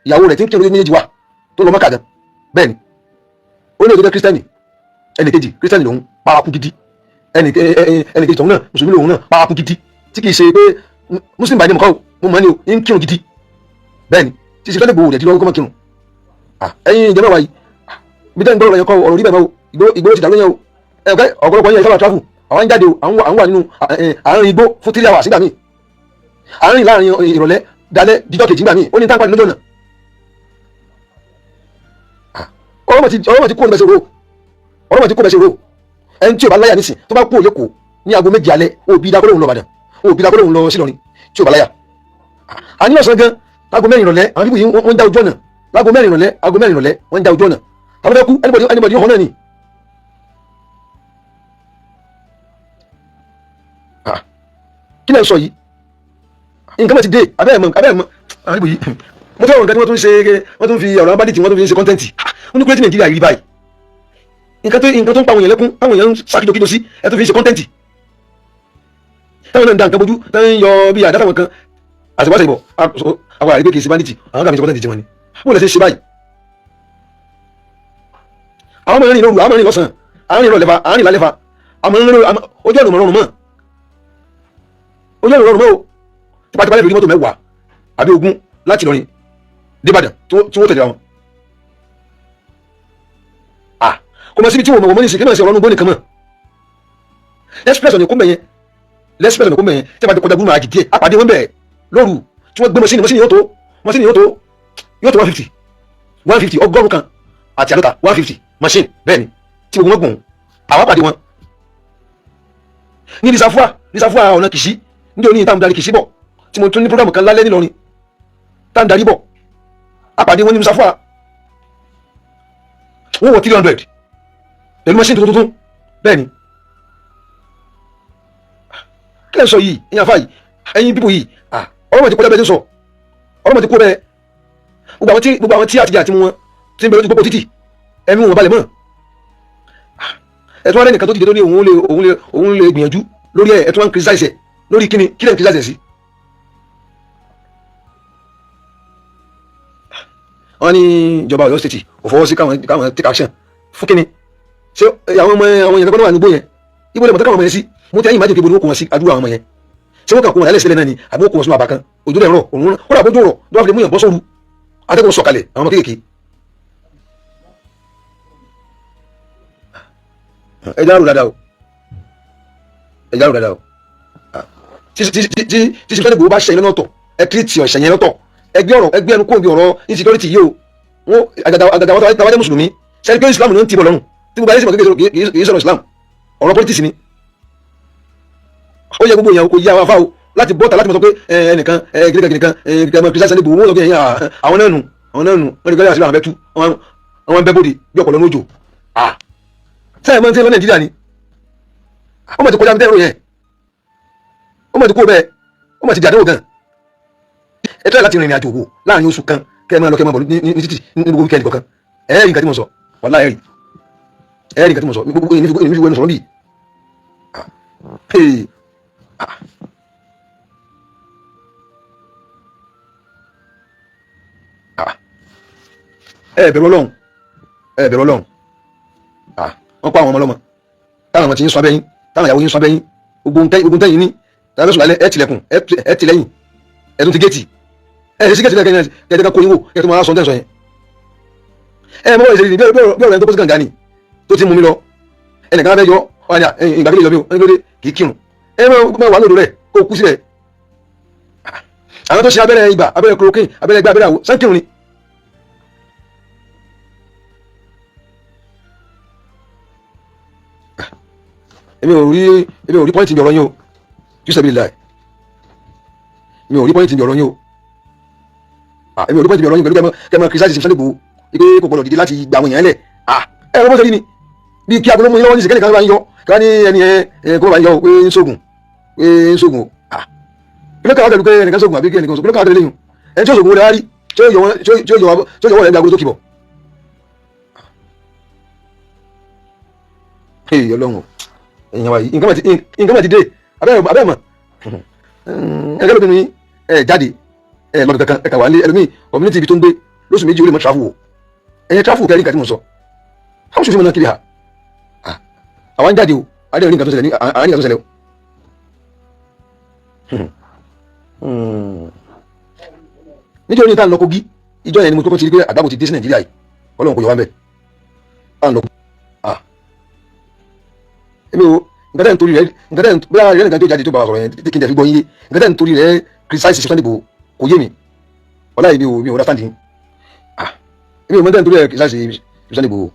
ìyàwó rẹ̀ tí ń kírun méjèèjì wà tó lọ Mọ́kà gan. Bẹ́ẹ̀ ni ó ní ètò jẹ́ kírísítẹ́nì, ẹnì kejì kírísítẹ́nì lòun paraku gidi, ẹnì kejì tòun náà mùsùlùmí lòun náà paraku gidi, tí kì í ṣe pé muslim bá ní mọ̀kọ́ mo mọ̀ ní o, ń kírun gidi. Bẹ́ẹ̀ ni tí Sunday Igboho rẹ̀ di lọ́wọ́ kó mọ̀ kírun. Ẹ̀yin ìjọba wa yìí, bí tẹ́ ń gbọ́rọ̀ yẹn kọ́, ọ̀rọ̀ rí bẹ́ẹ̀ mọ́ o. Ìgboro ti dàrú yẹn o. Ọ̀pọ̀lọpọ̀ yẹn sábà travel, àwọn ń jáde o, àwọn wà nínú àárín igbó fún 3 hours nígbà míì, àárín láàrin ìrọ̀lẹ́ dalẹ́ dídọ́ kejì nígbà míì, ó ní táǹpà lójú ọ̀nà. Ọ̀rọ̀ mọ̀ ti kú ní bẹ́sẹ̀ ro, ọ̀rọ̀ mọ̀ ti kú bẹ́sẹ̀ ro. Ẹni tí o bá láyà nísìn, tó bá kú òye kò ní aago 7 alẹ́, òbí dákọ́ lóhùn lọ Ìbàdàn, òbí dákọ́ lóhùn lọ sílọrin tí o bá láyà. Àní ọ̀sán gan, láago 4 ìrọ̀lẹ́, àwọn pípù yìí wọ́n ń já ojú ọ̀nà láago 4 ìrọ̀lẹ́, aago 4 ìrọ̀lẹ́ wọ́n ń já ojú ọ̀nà. Tàbí fẹ́ kú anybody yóò hàn náà ni. Kí lẹ́ ń sọ yìí? Nǹkan mọ̀ ti dé abẹ́ ẹ̀mọ́, abẹ́ ẹ̀mọ́. Àwọn pípù yìí, mo fẹ́ wọn nǹkan tí wọ́n tún ṣe, wọ́n tún fi ọ̀rọ̀ abádìtì, wọ́n tún fi ṣe content. Wọ́n ní kúrẹ́tì Nàìjíríà yìí báyìí, nǹkan tó ń pa àwọn èèyàn lẹ́kún, àwọn èèyàn ń sá kíjokíjo sí ẹ tó fi ṣe content, táwọn náà ń da nǹkan bójú, táwọn ń yọ bí àdá táwọn kan àṣewáṣe ìbọ̀ àwọn àrígbé kìí ṣe bandit, àwọn kan fi ṣe content tiwọn ni. Wọ́n lè ṣe ṣe báyìí. Àwọn ọmọ ìrìn lóru, àwọn ọmọ ìrìn lọ́sàn-án, àwọn ìrìn lọ́lẹ́fà, àwọn ìrìn lálẹ́fà, àwọn ìrìn ojú ọ̀nà rọrùn mọ́, ojú ọ̀nà rọrùn mọ́ o. Tipátipá lè fi rí mọ́tò 10 àbí 20 láti Ìlọrin dé Ìbàdàn tí wọ́n tẹ̀lé wọn. Kò mọ̀ síbi tí wọ́n mọ̀ wọ́n ní ìsìnkú náà sí ọ̀rọ̀ ọ̀nù nìkan mọ̀. Express ọ̀nà kó mẹ̀yẹn, express ọ̀nà kó mẹ̀yẹn tí a bá ti kọjá gúnmọ̀ àgìdí ẹ̀ àpàdé wọn bẹ̀ lóru tí wọ́n gbé mọ́sínì mọ́sínì yóò tó 150, 150, 150, 150 machine. Bẹ́ẹ̀ ni tí gbogbo wọn gùn, àwọn àpàdé wọn ní risafua ọ̀nà Kìṣí ní òní ìtàn darí Kìṣí bọ̀, tí mo tún ní program kan lálẹ́ nílọrin tá n darí bọ̀, àpàdé wọn ní risafua, wọ́n wọ 300 pẹ̀lú machine tuntun tuntun. Bẹ́ẹ̀ ni kí lẹ́ sọ yìí, ẹ̀yin àfa yìí, ẹ̀yin pípò yìí, ọ̀rọ̀ mọ̀ ti kó lẹ́bẹ̀ẹ́ tí ń sọ, ọ̀rọ̀ mọ̀ ti kó bẹ́ẹ̀. Gbogbo àwọn tí àtijọ́ àti mu wọn tí ń bẹ lójú pópó títì, ẹ̀mí wọn balẹ̀ mọ́. Ẹ̀tún wọn lẹ́nìkan tó dìde tó ní òun lè gbìyànjú lórí ẹ̀, ẹ̀tún wọn criticize ẹ̀ lórí kíni? Kí lẹ́ ń criticize ẹ̀ sí? Wọ́n ní ìjọba Ọ̀yọ́ state ò fọwọ́ sí káwọn take action fún kíni? Ṣé àwọn ọmọ àwọn èèyàn kan wà nígbó yẹn? Ibo lè mọ̀ tó káwọn ọmọ yẹn sí? Mo ti ẹ̀yìn májèké, ibo ni wọ́n kó wọn sí? Àdúrà àwọn ọmọ yẹn, ṣé wọ́n kàn kó wọn lálẹ́ sílẹ̀ náà ni, àbí wọ́n kó wọn sínú àbá kan? Òjò lè rọ̀, òun kó dà bójú rọ̀ tó bá fi lè mú yàn bọ́ sóru, atẹ́gùn sọ̀kalẹ̀ àwọn ọmọ kéékèèké. Ẹ já rò dáadáa o, ẹ já rò dáadáa o. Tí tí Sunday Igboho bá ṣẹyìn lọ́nà ọ̀tọ̀, ẹ tírìtì ọ̀ṣẹ̀ yẹn lọ́tọ̀. Ẹgbẹ́ ọ̀rọ̀ ẹgbẹ́ ẹnu kó bí ọ̀rọ̀ insecurity yìí o. Wọn àgàgà wọn tàwọn jẹ́ mùsùlùmí, sẹ́ni pé Islam ló ń tìbọ̀ lọ́rùn tí gbogbo ayé sì mọ̀ kékeré, kì í sọ̀rọ̀ Islam, ọ̀rọ̀ politics ni. Ó yẹ gbogbo èèyàn kò yí àwọn afáwo láti bọ́ta láti mọ̀ sọ pé ẹnìkan gírígà gírígà gírígà Sunday Igboho, wọ́n sọ pé àwọn náà nù. Àwọn náà nù wọ́n ní gbẹ́rẹ́ àṣírí àwọn bẹ́ẹ̀ tú àwọn bẹ́ẹ̀ bòde bí ọ̀pọ̀lọ́ lójó. Sẹ́yìn máa ń tẹ́ lọ Nàìjíríà ni ó mọ̀ ti kọjá tẹ́rọ yẹn, ó mọ̀ ti kó bẹ́ẹ̀, ó mọ̀ ti dàdánwò gan. Ẹ tẹ́lẹ̀ láti rìnrìn àjò wò láàrin oṣù kan, kẹ́ ẹ máa lọ, kẹ́ ẹ máa bọ̀ ní títì ní gbogbo weekend kọ̀ọ̀kan. Ẹ rí nǹkan tí mo sọ, wàhálà, ẹ rí, ẹ rí nǹkan tí mo sọ. Gbogbo èmi fi wẹnu sọ̀rọ̀ bíi. Ẹ bẹ̀rù Ọlọ́run, ẹ bẹ̀rù Ọlọ́run. Wọ́n pa àwọn ọmọ ọlọ́mọ táwọn ọmọ tí ń sọ abẹ́yìn, táwọn ìyàwó yín sọ abẹ́yìn, gbogbo ntẹ́yìn ní tàbí sùn lálẹ́. Ẹ tilẹ̀kùn, ẹ tilẹ̀yìn, ẹ tún ti géètì, ẹ ṣe sí géètì lẹ́kẹ̀ẹ́ kẹ́kẹ́ kó yín wò kẹ́kẹ́ tó máa sọ ntẹ́sọ yẹn. Ẹ mọ̀ ìṣèlú bí ọ̀rọ̀ ẹni tó kó sí kànga ni tó ti mú mi lọ, ẹnìkan fẹ́ yọ ọ̀nà ìgbà kílè yọ mí o, ẹni lóde kì í kírun. Ẹ mọ̀ wà lódò rẹ̀ kó kú sílẹ̀. Àwọn tó ṣe abẹ́rẹ́ ibà, abẹ́rẹ́ chloroquine, abẹ́rẹ́ ẹgbẹ́, abẹ́rẹ́ àwọ̀ sánkìrún ni. Èmi ò rí point bí ọ̀rọ̀ yín o, jùsẹ̀ láì, èmi ò rí point bí ọ̀rọ̀ yín o. Èmi ò rí point bí ọ̀rọ̀ yín pẹ̀lú kẹ́mọ́ kìrìsìtì Sunday Igboho ipe kò gbọdọ̀ dìde láti gba àwọn èèyàn lẹ̀. Ẹ ẹ bọ́ sẹ́yìn ni bí kí agolo mú yín lọ́wọ́ ní ìsìnkẹ́ni kan bá ń yọ kí wọ́n ní ẹni ẹ kó bá ń yọ pé ń sógun, pé ń sógun o. Kí ló kà wá pẹ̀lú pé ẹnìkan sógun àbí kí ẹnìkan sógun? Kí ló kà wá pẹ̀lú eléyìí? Ẹni tí ó sógun wọlé wá rí tí ó yọ wọ́n rẹ̀ ní agolo tó kì bọ̀. Ọlọ́run o, èèyàn wa yìí, nǹkan mà ti dé. Abẹ́ mọ̀ ẹgbẹ́ lóbìnrin ẹ jáde ẹ lọ́dún kankan, ẹ kà wá lé ẹlòmíì community ibi tó ń gbé lóṣù 2 ó lè mọ travel o. Ẹ̀yẹ travel kẹrin nǹkan tí mo sọ àwọn ṣòfin mọ̀ náà kiri ha. Àwọn ń jáde o, adé rí nǹkan tó ṣẹlẹ̀ ní àárín nǹkan tó ṣẹlẹ̀ o. Nítorí ní ta ń lọ Kogi ìjọ yẹn ni mo kọ́kọ́ ti rí pé àgbàbọ̀ ti dé sí Nàìjíríà yìí. Ọlọ́run kò yọ wá ń bẹ̀. À ń lọ, èmi o, nǹkan tẹ́ ń torí rẹ̀, nǹkan tẹ́ ń bóyá rẹ̀ nǹkan tó jáde tó bá wa sọ̀rọ̀ yẹn kí n tẹ̀ fi gbọ́ yín yé. Nǹkan tẹ́ ń torí rẹ̀ criticize Sunday Igboho kò yé mi. Ọ̀la yìí mi ò understand yín. Èmi ò mọ̀ tẹ́ ń torí rẹ̀ criticize Sunday Igboho.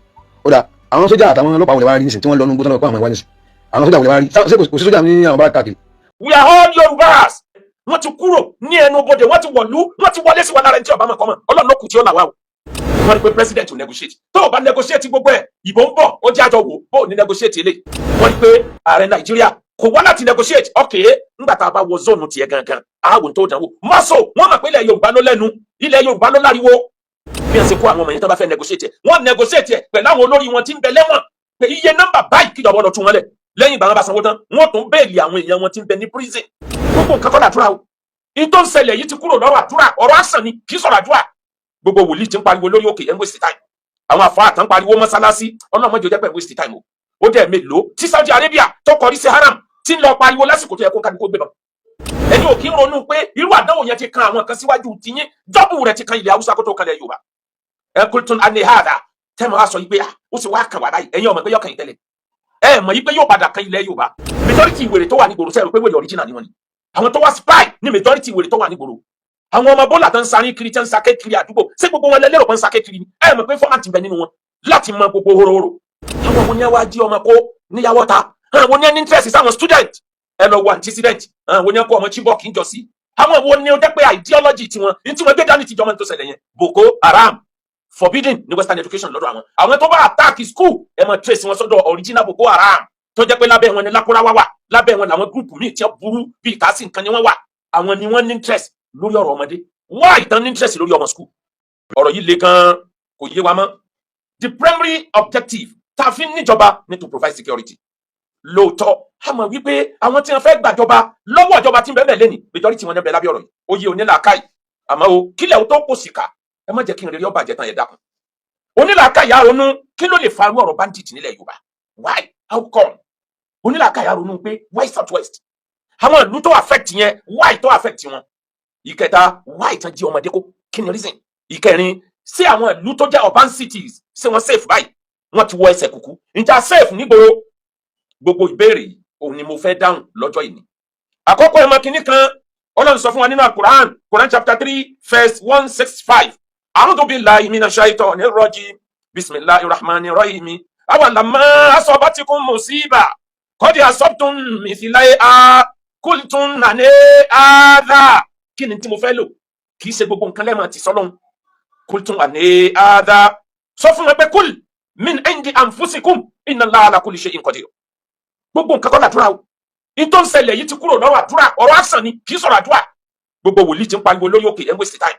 Ó dà, àwọn sójà àtàwọn ọlọ́pàá wọlé wá rí nísìn tí wọ́n lọ nínú gbọ́dọ̀ àwọn ìwà nísìn, àwọn sójà wọlé wá rí, ṣé kò sí sójà ní àwọn bá káàkiri. We are all Yorùbás. Wọ́n ti kúrò ní ẹnu bodè, wọ́n ti wọ̀lú, wọ́n ti wọlé sí wa lára. Ẹni tí ọba mọ̀ kọ́mọ̀, Ọlọ́run ló kù tí ó là wá o. Wọ́n ní pé president ò negotiate. Tó o bá negotiate gbogbo ẹ̀, ìbò ń bọ̀, ó jẹ́ àjọ wò bó o ní negotiate eléyìí. Wọ́n ní pé ààrẹ Nàìjíríà kò wá láti negotiate. Okay, ńgbà tá a bá wọ zone tiẹ̀ gangan, àwọn tó dánwò mọ́sọ̀. Wọ́n mọ̀ pé ilẹ̀ Yorùbá ló lẹ́nu, ilẹ̀ Yorùbá ló láriwo. Bí wọ́n ṣe kó àwọn ọmọ yẹn tó bá fẹ́ negotiate ẹ̀, wọ́n negotiate ẹ̀ pẹ̀lú àwọn olórí wọn tí ń bẹ lẹ́wọ̀n pé iye nọ́mbà báyìí kíjọba lọ tú wọn lẹ̀. Lẹ́yìn ìgbà wọn bá sanwó tán, wọ́n tún bail àwọn èèyàn wọn tí ń bẹ ní prison. Gbogbo nǹkan kọ́ làdúrà o. In tó ń ṣẹlẹ̀ yìí ti kúrò lọ́rọ̀ àdúrà, ọ̀rọ̀ àṣà ni, kì í sọ̀rọ̀ àdúrà. Gbogbo wòlíì ti ń pariwo lórí òkè ẹ̀ ń waste time. Àwọn àfáà tán pariwo mọ́sálásí, ọlọ́mọdé jẹ́ pé waste time o. Ó dẹ̀ mélòó tí Saudi Arabia tó kọrí sí haram tí ń lọ pariwo lásìkò tó yẹ kó kálukú gbé bọ̀. Ẹni ò kí ń ronú pé irú àdánwò yẹn ti kan àwọn kan síwájú tiyín, dọ́bù rẹ̀ ti kan ilẹ̀ Haúsá kó tó kan ilẹ̀ Yorùbá. Ẹ kó tún anihada tẹ́ mọ́ a sọ yìí pé ó sì wá kàn wá báyìí. Ẹ̀yin ọmọ pé yọ kàn yín tẹ́lẹ̀, ẹ mọ̀ yìí pé yóò padà kan ilẹ̀ Yorùbá. Majority wèrè tó wà nígboro, sẹ́rù pé wèrè original ni wọ́n ni àwọn tó wá spy ní majority wèrè tó wà nígboro. Àwọn ọmọ bọ́là tó ń sarí kiri, tó ń saké kiri àdúgbò, ṣé gbogbo wọn lẹ́lẹ́rọ̀ pé ń saké kiri ni? Ẹ mọ̀ pé fọ́nmà ti bẹ nínú wọn láti mọ gbogbo horohoro. Àwọn wo ni ẹ wá jí ọmọ kó níyàwó ta? Àwọn wo ni ẹ ní interest sáwọn student? Ẹ lọ wo antecedent. Àwọn wo ni ẹ kó ọmọ Chibok ń jọ sí? Àwọn wo ni ó jẹ́ pé ideology tiwọn ní tí wọ́n gbé dání tìjọba tó ṣẹlẹ̀ yẹn? Boko Haram forbidden ní western education lọ́dọ̀ àwọn. Àwọn tó bá attack school, ẹ máa trace wọn sọ́dọ̀ original Boko Haram tó jẹ́ pé lábẹ́ wọn ni Lakurawa wà, lábẹ́ wọn làwọn group míì tí wọ́n burú bíi kásì nǹkan ni wọ́n wà. Àwọn ni wọ́n ní interest lórí ọ̀rọ̀ ọmọdé. Why ìtàn ní interest lórí ọmọ school? Ọ̀rọ̀ yìí le gan, kò yé wa mọ́. The primary objective tá a fi ń níjọba ní to provide security. Lóòótọ́, a mọ̀ wípé àwọn tí wọ́n fẹ́ gbàjọba lọ́wọ́ ìjọba tí ń bẹ́ẹ̀ bẹ́ẹ̀ lẹ́nìí, majority wọn ní bẹ́ẹ̀ lábẹ́ ọ̀rọ̀ yìí. Ó yé onílàákàyè, àmọ́ o kílẹ̀ o tó kò síkà, ẹ má jẹ́ kí n rere ọba jẹ tán. Yẹn dákun, onílàákàyè á ronú kí ló lè farú ọ̀rọ̀ bandit nílẹ̀ Yorùbá. Why? How come? Onílàákàyè á ronú pé why South West? Àwọn ìlú tó affect yẹn, why tó affect wọn? Ìkẹta, why tán jí ọmọdé kó? Kí ni reason? Ìkẹrin, sí àwọn ìlú tó jẹ́ urban cities, ṣé wọ́n safe báyìí? Wọ́n ti wọ ẹsẹ̀ kúkú níta safe nígboro. Gbogbo ìbéèrè yìí òun ni mo fẹ́ dáhùn lọ́jọ́ ìní. Àkọ́kọ́, ẹ̀ mọ̀ kínní kan, Ọlọ́run sọ fún wa nínú Quran, Quran chapter 3 verse 165. A'udhu billahi minash shaitonir rajim, bismillahir rahmanir rahim. Awalamma asabatikum musiba qad asabtum mithlaiha qultum anna hadha. Kí ni tí mo fẹ́ lò? Kì í ṣe gbogbo nǹkan lẹ́ẹ̀mọ̀ ti sọ́lọ́hún. Qultum anna hadha. Sọ fún wọn pé qul min indi anfusikum, inna Allaha ala kulli shay'in qadir. Gbogbo nǹkan kọ́ làdúrà o. In tó ń ṣẹlẹ̀ yìí ti kúrò lọ́rọ̀ àdúrà, ọ̀rọ̀ action ni, kì í sọ̀rọ̀ àdúrà. Gbogbo wòlíì ti ń pariwo lórí òkè, ẹ̀ ń waste time.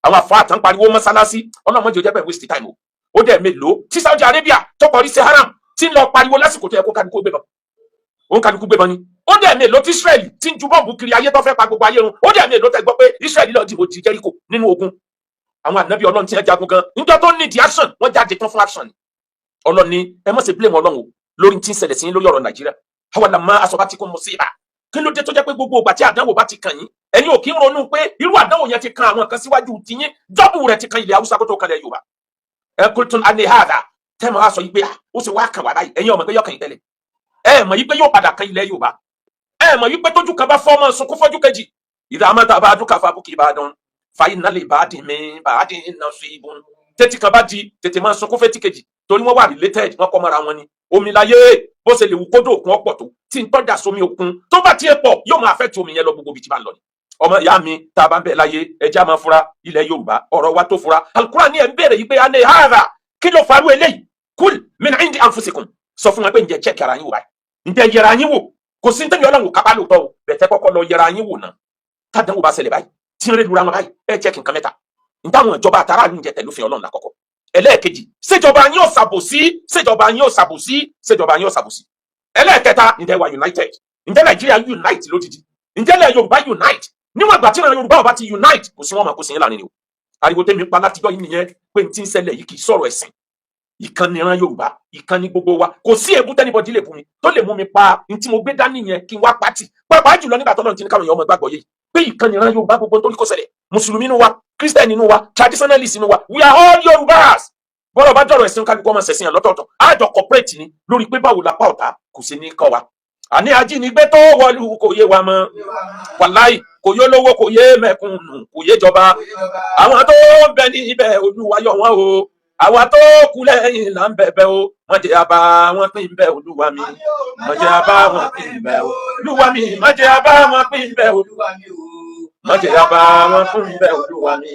Àwọn àfáà tán pariwo mọ́sálásí, ọlọ́mọdé ò jẹ́ bẹ́ẹ̀ waste time o. Ó dẹ̀ mélòó tí Saudi Arabia tó kọrí sí haram tí ń lọ pariwo lásìkò tó yẹ kó kálukú gbé bọ̀, òun kálukú gbé bọ̀ ni. Ó dẹ̀ mélòó tí Israel tí ń ju bọ́ǹbù kiri ayé tó fẹ́ pa gbogbo ayé run. Ó dẹ̀ mélòó tẹ́ gbọ́ pé Israel lọ dìbò ti Jericho nínú ogun. Àwọn ànábì Ọlọ́run tí wọ́n jagun gan níjọ́ tó ní di action, wọ́n jáde tán fún action ni. Ọlọ́run ní ẹ má ṣe blame Ọlọ́run o lórí tí ń ṣẹlẹ̀ sí yín lórí ọ̀rọ̀ Nàìjíríà. Awalamma asabatikum musiba. Kí ló dé tó jẹ́ pé gbogbo ìgbà tí àdánwò bá ti kàn yín, ẹ̀yin ò kí ń ronú pé irú àdánwò yẹn ti kan àwọn kan síwájú tiyín, double rẹ̀ ti kan ilẹ̀ Haúsá kó tó kan ilẹ̀ Yorùbá? Ẹ qultum anna hadha. Tẹ́ mọ̀ á sọ yìí pé ó sì wá kàn wá báyìí. Ẹ̀yin ọmọ pé yọ kàn yín tẹ́lẹ̀. Ẹ mọ̀ yìí pé yóò padà kan ilẹ̀ Yorùbá. Ẹ mọ̀ yìí pé tójú kan bá fọ́, ọmọ sunkún fọ́jú kejì. Idha mata ba'duka fabki ba'dan, fa inna li ba'din min ba'din nasibun. Tẹ́tí kan bá di, tètè máa sunkún fẹ́tí kejì, torí wọ́n wà related, wọ́n kọ́ mọ́ra wọn ni. Omi láyé, bó ṣe lè wù kódò òkun ọ̀pọ̀ tó, tí ń tọ́jà sómi òkun tó bá tiẹ̀ pọ̀, yóò máa fẹ́ tu omi yẹn lọ gbogbo ibi tí bá ń lọ ni. Ọmọ ìyá mi, tá a bá ń bẹ̀ láyé, ẹjẹ́ á máa fura. Ilẹ̀ Yorùbá, ọ̀rọ̀ wa tó fura. Al-Qur'an ní ẹ̀ ń béèrè yìí pé anna hadha, kí ló farú eléyìí? Kul min indi anfusikum. Sọ fún wọn pé ǹjẹ́ check ara yín wò báyìí? Ǹjẹ́ yẹra yín wò? Kò sí ntẹ́mi Ọlọ́run kápá lóòótọ́ o, bẹ̀tẹ́ kọ́kọ́ lọ yẹra yín wò náà. Tádánwò bá ṣẹlẹ̀ báyìí, tí ń rẹ́ lura wọn báyìí, ẹ check nǹkan mẹ́ta ntáwọn ìjọba àtàrà ń jẹ tẹ̀lé òfin Ọlọ́run lákọ̀ọ́kọ́. Ẹlẹ́ẹ̀kejì, ṣèjọba yín ò ṣàbòsí? Ṣèjọba yín ò ṣàbòsí? Ṣèjọba yín ò ṣàbòsí? Ẹlẹ́ẹ̀kẹta, ǹjẹ́ wà united? Ǹjẹ́ Nàìjíríà unite lódìdí? Ǹjẹ́ ilẹ̀ Yorùbá unite? Níwọ̀n ìgbà tí ìran Yorùbá ò bá ti unite, kò sí wọn mà kó sí yín láàrin ni o. Ariwo tẹ́mi pa látijọ́ yìí nìyẹn pé n ti ń ṣẹlẹ̀ yìí kì í sọ̀rọ̀ ẹ̀sìn. Ìkànnì ìran Yorùbá, ìkànnì gbogbo wa. Kò sí èébú t' anybody lè bú mi tó lè mú mi pa n tí mo gbé dání yẹn kí n wá pátì, pàápàá jùlọ nígbà tọ́lọ́run ti ní káwọn èèyàn ọmọ gbàgbọ́ yìí pé ìkànnì ìran Yorùbá. Gbogbo nítorí kó ṣẹlẹ̀, mùsùlùmí nínú wa, kírísítẹ̀nì nínú wa, traditionalist nínú wa, we are all Yorùbás. Bọ́lá bá dọ̀rọ̀ ẹ̀sìn, kálukú ọmọ ṣẹ̀sìn yẹn lọ́tọ̀ọ̀tọ̀, àjọ cooperate ni lórí pé báwo lápá ọ̀tá kò sí ní kọ́ wa. Àní ajínigbé tó wọlú kò yé wa mọ́, wàláì kò yé olówó, kò yé mẹ̀kúnnù, kò yé jọba. Àwọn tó ń bẹ ní ibẹ̀, Olúwa yọ wọ́n o. Àwa tó kú lẹ́yìn là ń bẹ̀bẹ̀ o. Wọ́n jẹ́ àbá wọn pín bẹ́ẹ̀, Olúwa mi, wọ́n jẹ́ àbá wọn pín bẹ́ẹ̀ o. Olúwa mi, wọ́n jẹ́ àbá wọn pín bẹ́ẹ̀ o. Wọ́n jẹ́ àbá wọn pín bẹ́ẹ̀, Olúwa mi,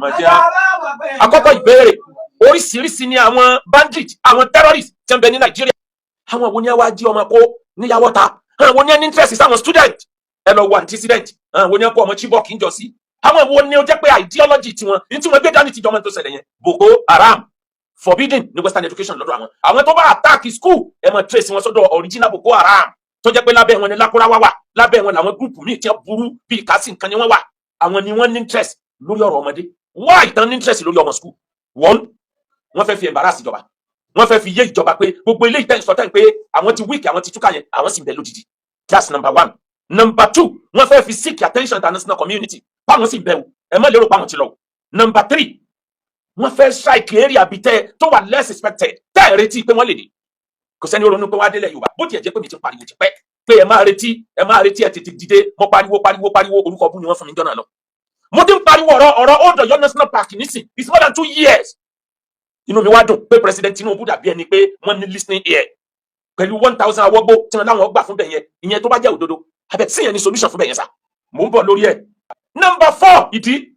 wọ́n jẹ́ àbá. Àkọ́kọ́ ìbéèrè, oríṣiríṣi ni àwọn bandit, àwọn terrorist tí ń bẹ ní Nàìjíríà. Àwọn wo ni ẹ wá jí ọmọ kó níyàwó ta? Àwọn wo ni ẹ ní interest sáwọn student? Ẹ lọ wo antecedent. Àwọn wo ni ẹ kó ọmọ Chibok ń jọ sí? Àwọn wo ni ó jẹ́ pé ideology tiwọn ní tí wọ́n gbé dání tìjọba tó ṣẹlẹ̀ yẹn? Boko Haram forbidden ní western education lọ́dọ̀ àwọn. Àwọn tó bá attack school, ẹ máa trace wọn sọ́dọ̀ original Boko Haram, tó jẹ́ pé lábẹ́ wọn ni Lakurawa wà, lábẹ́ wọn làwọn group míì tí wọ́n burú bíi kásì nǹkan ni wọ́n wà. Àwọn ni wọ́n ní interest lórí ọ̀rọ̀ ọmọdé. Why tán ní interest lórí ọmọ school? One, wọ́n fẹ́ fi embarrass ìjọba, wọ́n fẹ́ fi yé ìjọba pé gbogbo ilé ìtẹ́ ìsọtẹ́ pé àwọn ti weak, àwọn ti túkà yẹn, àwọn sì ń bẹ lódìdí. That's number one. Number two, wọ́n fẹ́ fi seek attention international community báwọn sì ń bẹ o, ẹ má lérò páwọn ti lọ o. Number three, wọ́n fẹ́ strike area bíi tẹ́ tó wà less expected, tẹ́ ẹ̀ retí pé wọ́n lè dé. Kò sẹ́ni ó ronú pé wọ́n á délẹ̀ Yorùbá, bó tiẹ̀ jẹ́ pé mi ti ń pariwo tipẹ́ pé ẹ máa retí, ẹ máa retí, ẹ tètè dìde. Mo pariwo, pariwo, pariwo, orúkọ bú ni wọ́n fún mi jọ́nà lọ. Mo ti ń pariwo ọ̀rọ̀ Old Ọ̀yọ́ National Park nísìn, it's more than 2 years. Inú mi wá dùn pé President Tinubu dàbí ẹni pé wọ́n ní listening ear pẹ̀lú 1,000 awọ́gbó tí wọ́n láwọn gbà fún bẹ̀yẹn. Ìyẹn tó bá jẹ́ òdodo, abẹ tí yẹn ní solution fún bẹ̀yẹn sá, mò ń bọ̀ lórí ẹ̀. Number four, ìdí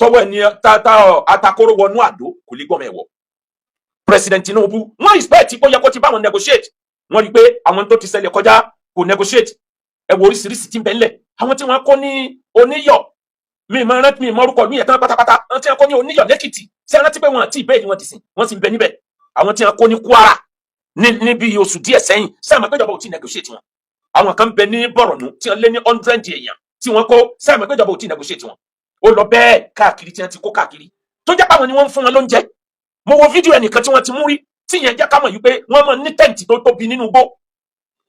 tọwọ́ ẹni tata atakóró wọnú àdó kò lè gbọ́mọ ẹ̀wọ̀. President Tinubu, wọ́n expect pé ó yẹ kó ti bá wọn negotiate. Wọ́n rí i pé àwọn tó ti ṣẹlẹ̀ kọjá kò negotiate. Ẹ wo oríṣiríṣi tí ń bẹ ńlẹ̀, àwọn tí wọ́n kó ní oníyọ̀, mi máa rántí, mi mọ orúkọ mi yẹn tán pátápátá. Àwọn tí wọ́n kó ní oníyọ̀ lẹ́kìtì, ṣé ẹ rántí pé wọ́n àti ìbéèrè wọn ti sìn, wọ́n sì ń bẹ níbẹ̀? Àwọn tí wọ́n kó ní Kwara ní níbi oṣù díẹ̀ sẹ́yìn, ṣé àmọ́ péjọba ò tí negotiate wọn? Àwọn kan bẹ ní Bọ̀rọ̀nù tí wọ́n lé ní 100 èèyàn tí wọ́n kó, ṣé àmọ́ péjọba ò tí negotiate wọn? Ó lọ bẹ́ẹ̀ káàkiri tí wọ́n ti kó káàkiri, tó jẹ́ pàwọn ni wọ́n ń fún wọn lóúnjẹ. Mo wo fídíò ẹnìkan tí wọ́n ti mú rí, tí ìyẹn jẹ́ ká mọ̀ yìí pé wọ́n mọ̀ ní tent tó tóbi nínú igbó,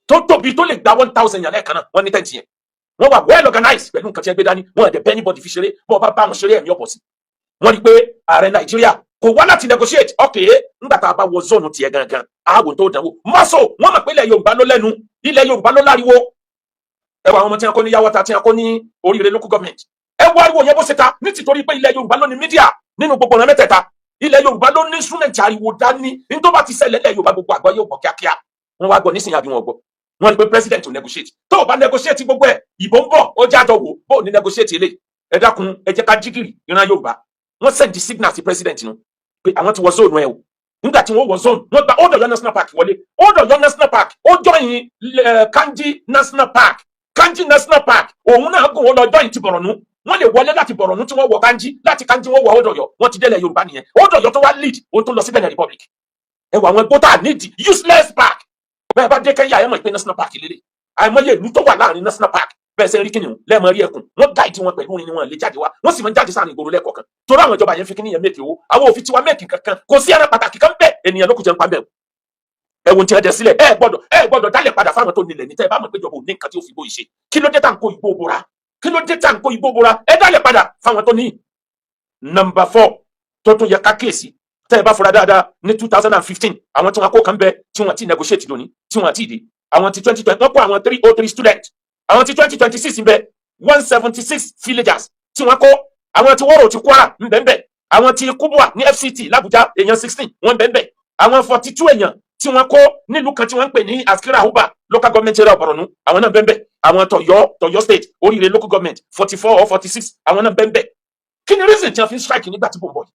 tó tóbi tó lè gba 1,000 yàn lẹ́ẹ̀kan náà. Wọ́n ní tent yẹn, wọ́n wà well organized pẹ̀lú nǹkan tí wọ́n gbé dání. Wọ́n ẹ̀dẹ̀ bẹ́ẹ̀ anybody fi ṣeré, bọ́ọ̀ bá bá wọn ṣeré, ẹ̀mí ọ̀pọ̀ sí. Wọ́n rí i pé ààrẹ Nàìjíríà kò wá láti negotiate. Okay, ńgbà tá a bá wọ zone tiẹ̀ gangan, ààbò tó dánwò mọ́sọ̀. Wọ́n mọ̀ pé ilẹ̀ Yorùbá ló lẹ́nu, ilẹ̀ Yorùbá ló láriwo. Ẹ wọ àwọn ọmọ tí wọ́n kó ní Yàwọ́ta, tí wọ́n kó ní Oríire local government, ẹ wọ ariwo yẹn bó ṣe ta ní tìtorí pé ilẹ̀ Yorùbá ló ní media nínú gbogbo ọ̀nà mẹ́tẹ̀ẹ̀ta. Ilẹ̀ Yorùbá ló ní instrument ariwo dání. Ní tó bá ti ṣẹlẹ̀ ilẹ̀ Yorùbá, gbogbo àgbáyé ò gbọ́ kíákíá. Wọ́n wá gbọ́ nísìnyí àbí wọn gbọ́? Wọ́n ní pé president ò negotiate. Tó o bá negotiate gbogbo ẹ̀, ìbò ń bọ̀, ó jẹ́ àjọ wò bó o ní negotiate eléyìí. Ẹ dákun, ẹ jẹ́ ká jígìrì. Ìran Yorùbá, Wọ́n send signal sí president nu pé àwọn ti wọ zone ẹ o. Nígbà tí wọ́n wọ zone, wọ́n gba Old Ọ̀yọ́ National Park wọlé. Old Ọ̀yọ́ National Park, ó join Kainji National Park. Kainji National Park òun náà gùn, ó lọ join ti Bọ̀rọ̀nú. Wọ́n lè wọlé láti Bọ̀rọ̀nú, tí wọ́n wọ Kainji, láti Kainji wọ́n wọ Old Ọ̀yọ́. Wọ́n ti délẹ̀ Yorùbá nìyẹn. Old Ọ̀yọ́ tó wá lead, òun tó lọ sí Benin Republic. Ẹ wọ àwọn gbọ́tà nídìí useless park. Bẹ́ẹ̀ bá dé Kenya, ẹ mọ̀ pé national park lélẹ̀. Àìmọye ìlú tó wà láàrin national park bẹ́ẹ̀ ṣe ń rí kìnìún lẹ́ẹ̀mọ rí ẹkùn. Wọ́n guide wọn pẹ̀lú orin ni wọ́n lè jáde wá. Wọ́n sì máa ń jáde sáà ní ìgboro lẹ́ẹ̀kọ̀kan, torí àwọn ìjọba yẹn fi kíní yẹn make owó. Àwọn òfin tiwa make kankan, kò sí ẹran pàtàkì kan bẹ́ẹ̀. Ènìyàn ló kù jẹun pa bẹ́ẹ̀. Ẹ̀wọ̀n tí wọ́n jẹ sílẹ̀, ẹ gbọ́dọ̀ dálẹ̀ padà fáwọn tó nílẹ̀ ní. Tẹ́ ẹ bá mọ̀ pé ìjọba ò ní nǹkan tí ó fi bó ìṣe, kí ló dé tá à ń kó igbó bora? Kí ló dé tá à ń kó igbó bora? Ẹ dálẹ̀ padà fáwọn tó ní. Number four tó tún yẹ ká kíyèsí, tẹ́ ẹ bá fura dáadáa, ní 2015, àwọn tí wọ́n kó kan bẹ tí wọ́n ti negotiate lónìí, tí wọ́n ti dé. Àwọn ti 2020, wọ́n kó àwọn 303 student. Àwọn ti 2026 ń bẹ, 176 villagers tí wọ́n kó. Àwọn ti Wọ́rọ̀ ti Kwara ń bẹ ń bẹ. Àwọn ti Kubwa ní FCT l'Abuja, èèyàn 16 wọ́n ń bẹ ń bẹ. Àwọn 42 èèyàn tí wọ́n kó nílùú kan tí wọ́n ń pè ní Askira Uba, local government area of Borno, àwọn náà ń bẹ ń bẹ. Àwọn tọ̀yọ́ State, Oríire local government, 44 or 46, àwọn náà ń bẹ ń bẹ. Kí ni reason tí wọ́n fi ń strike nígbà tí bò ń bọ̀ yìí?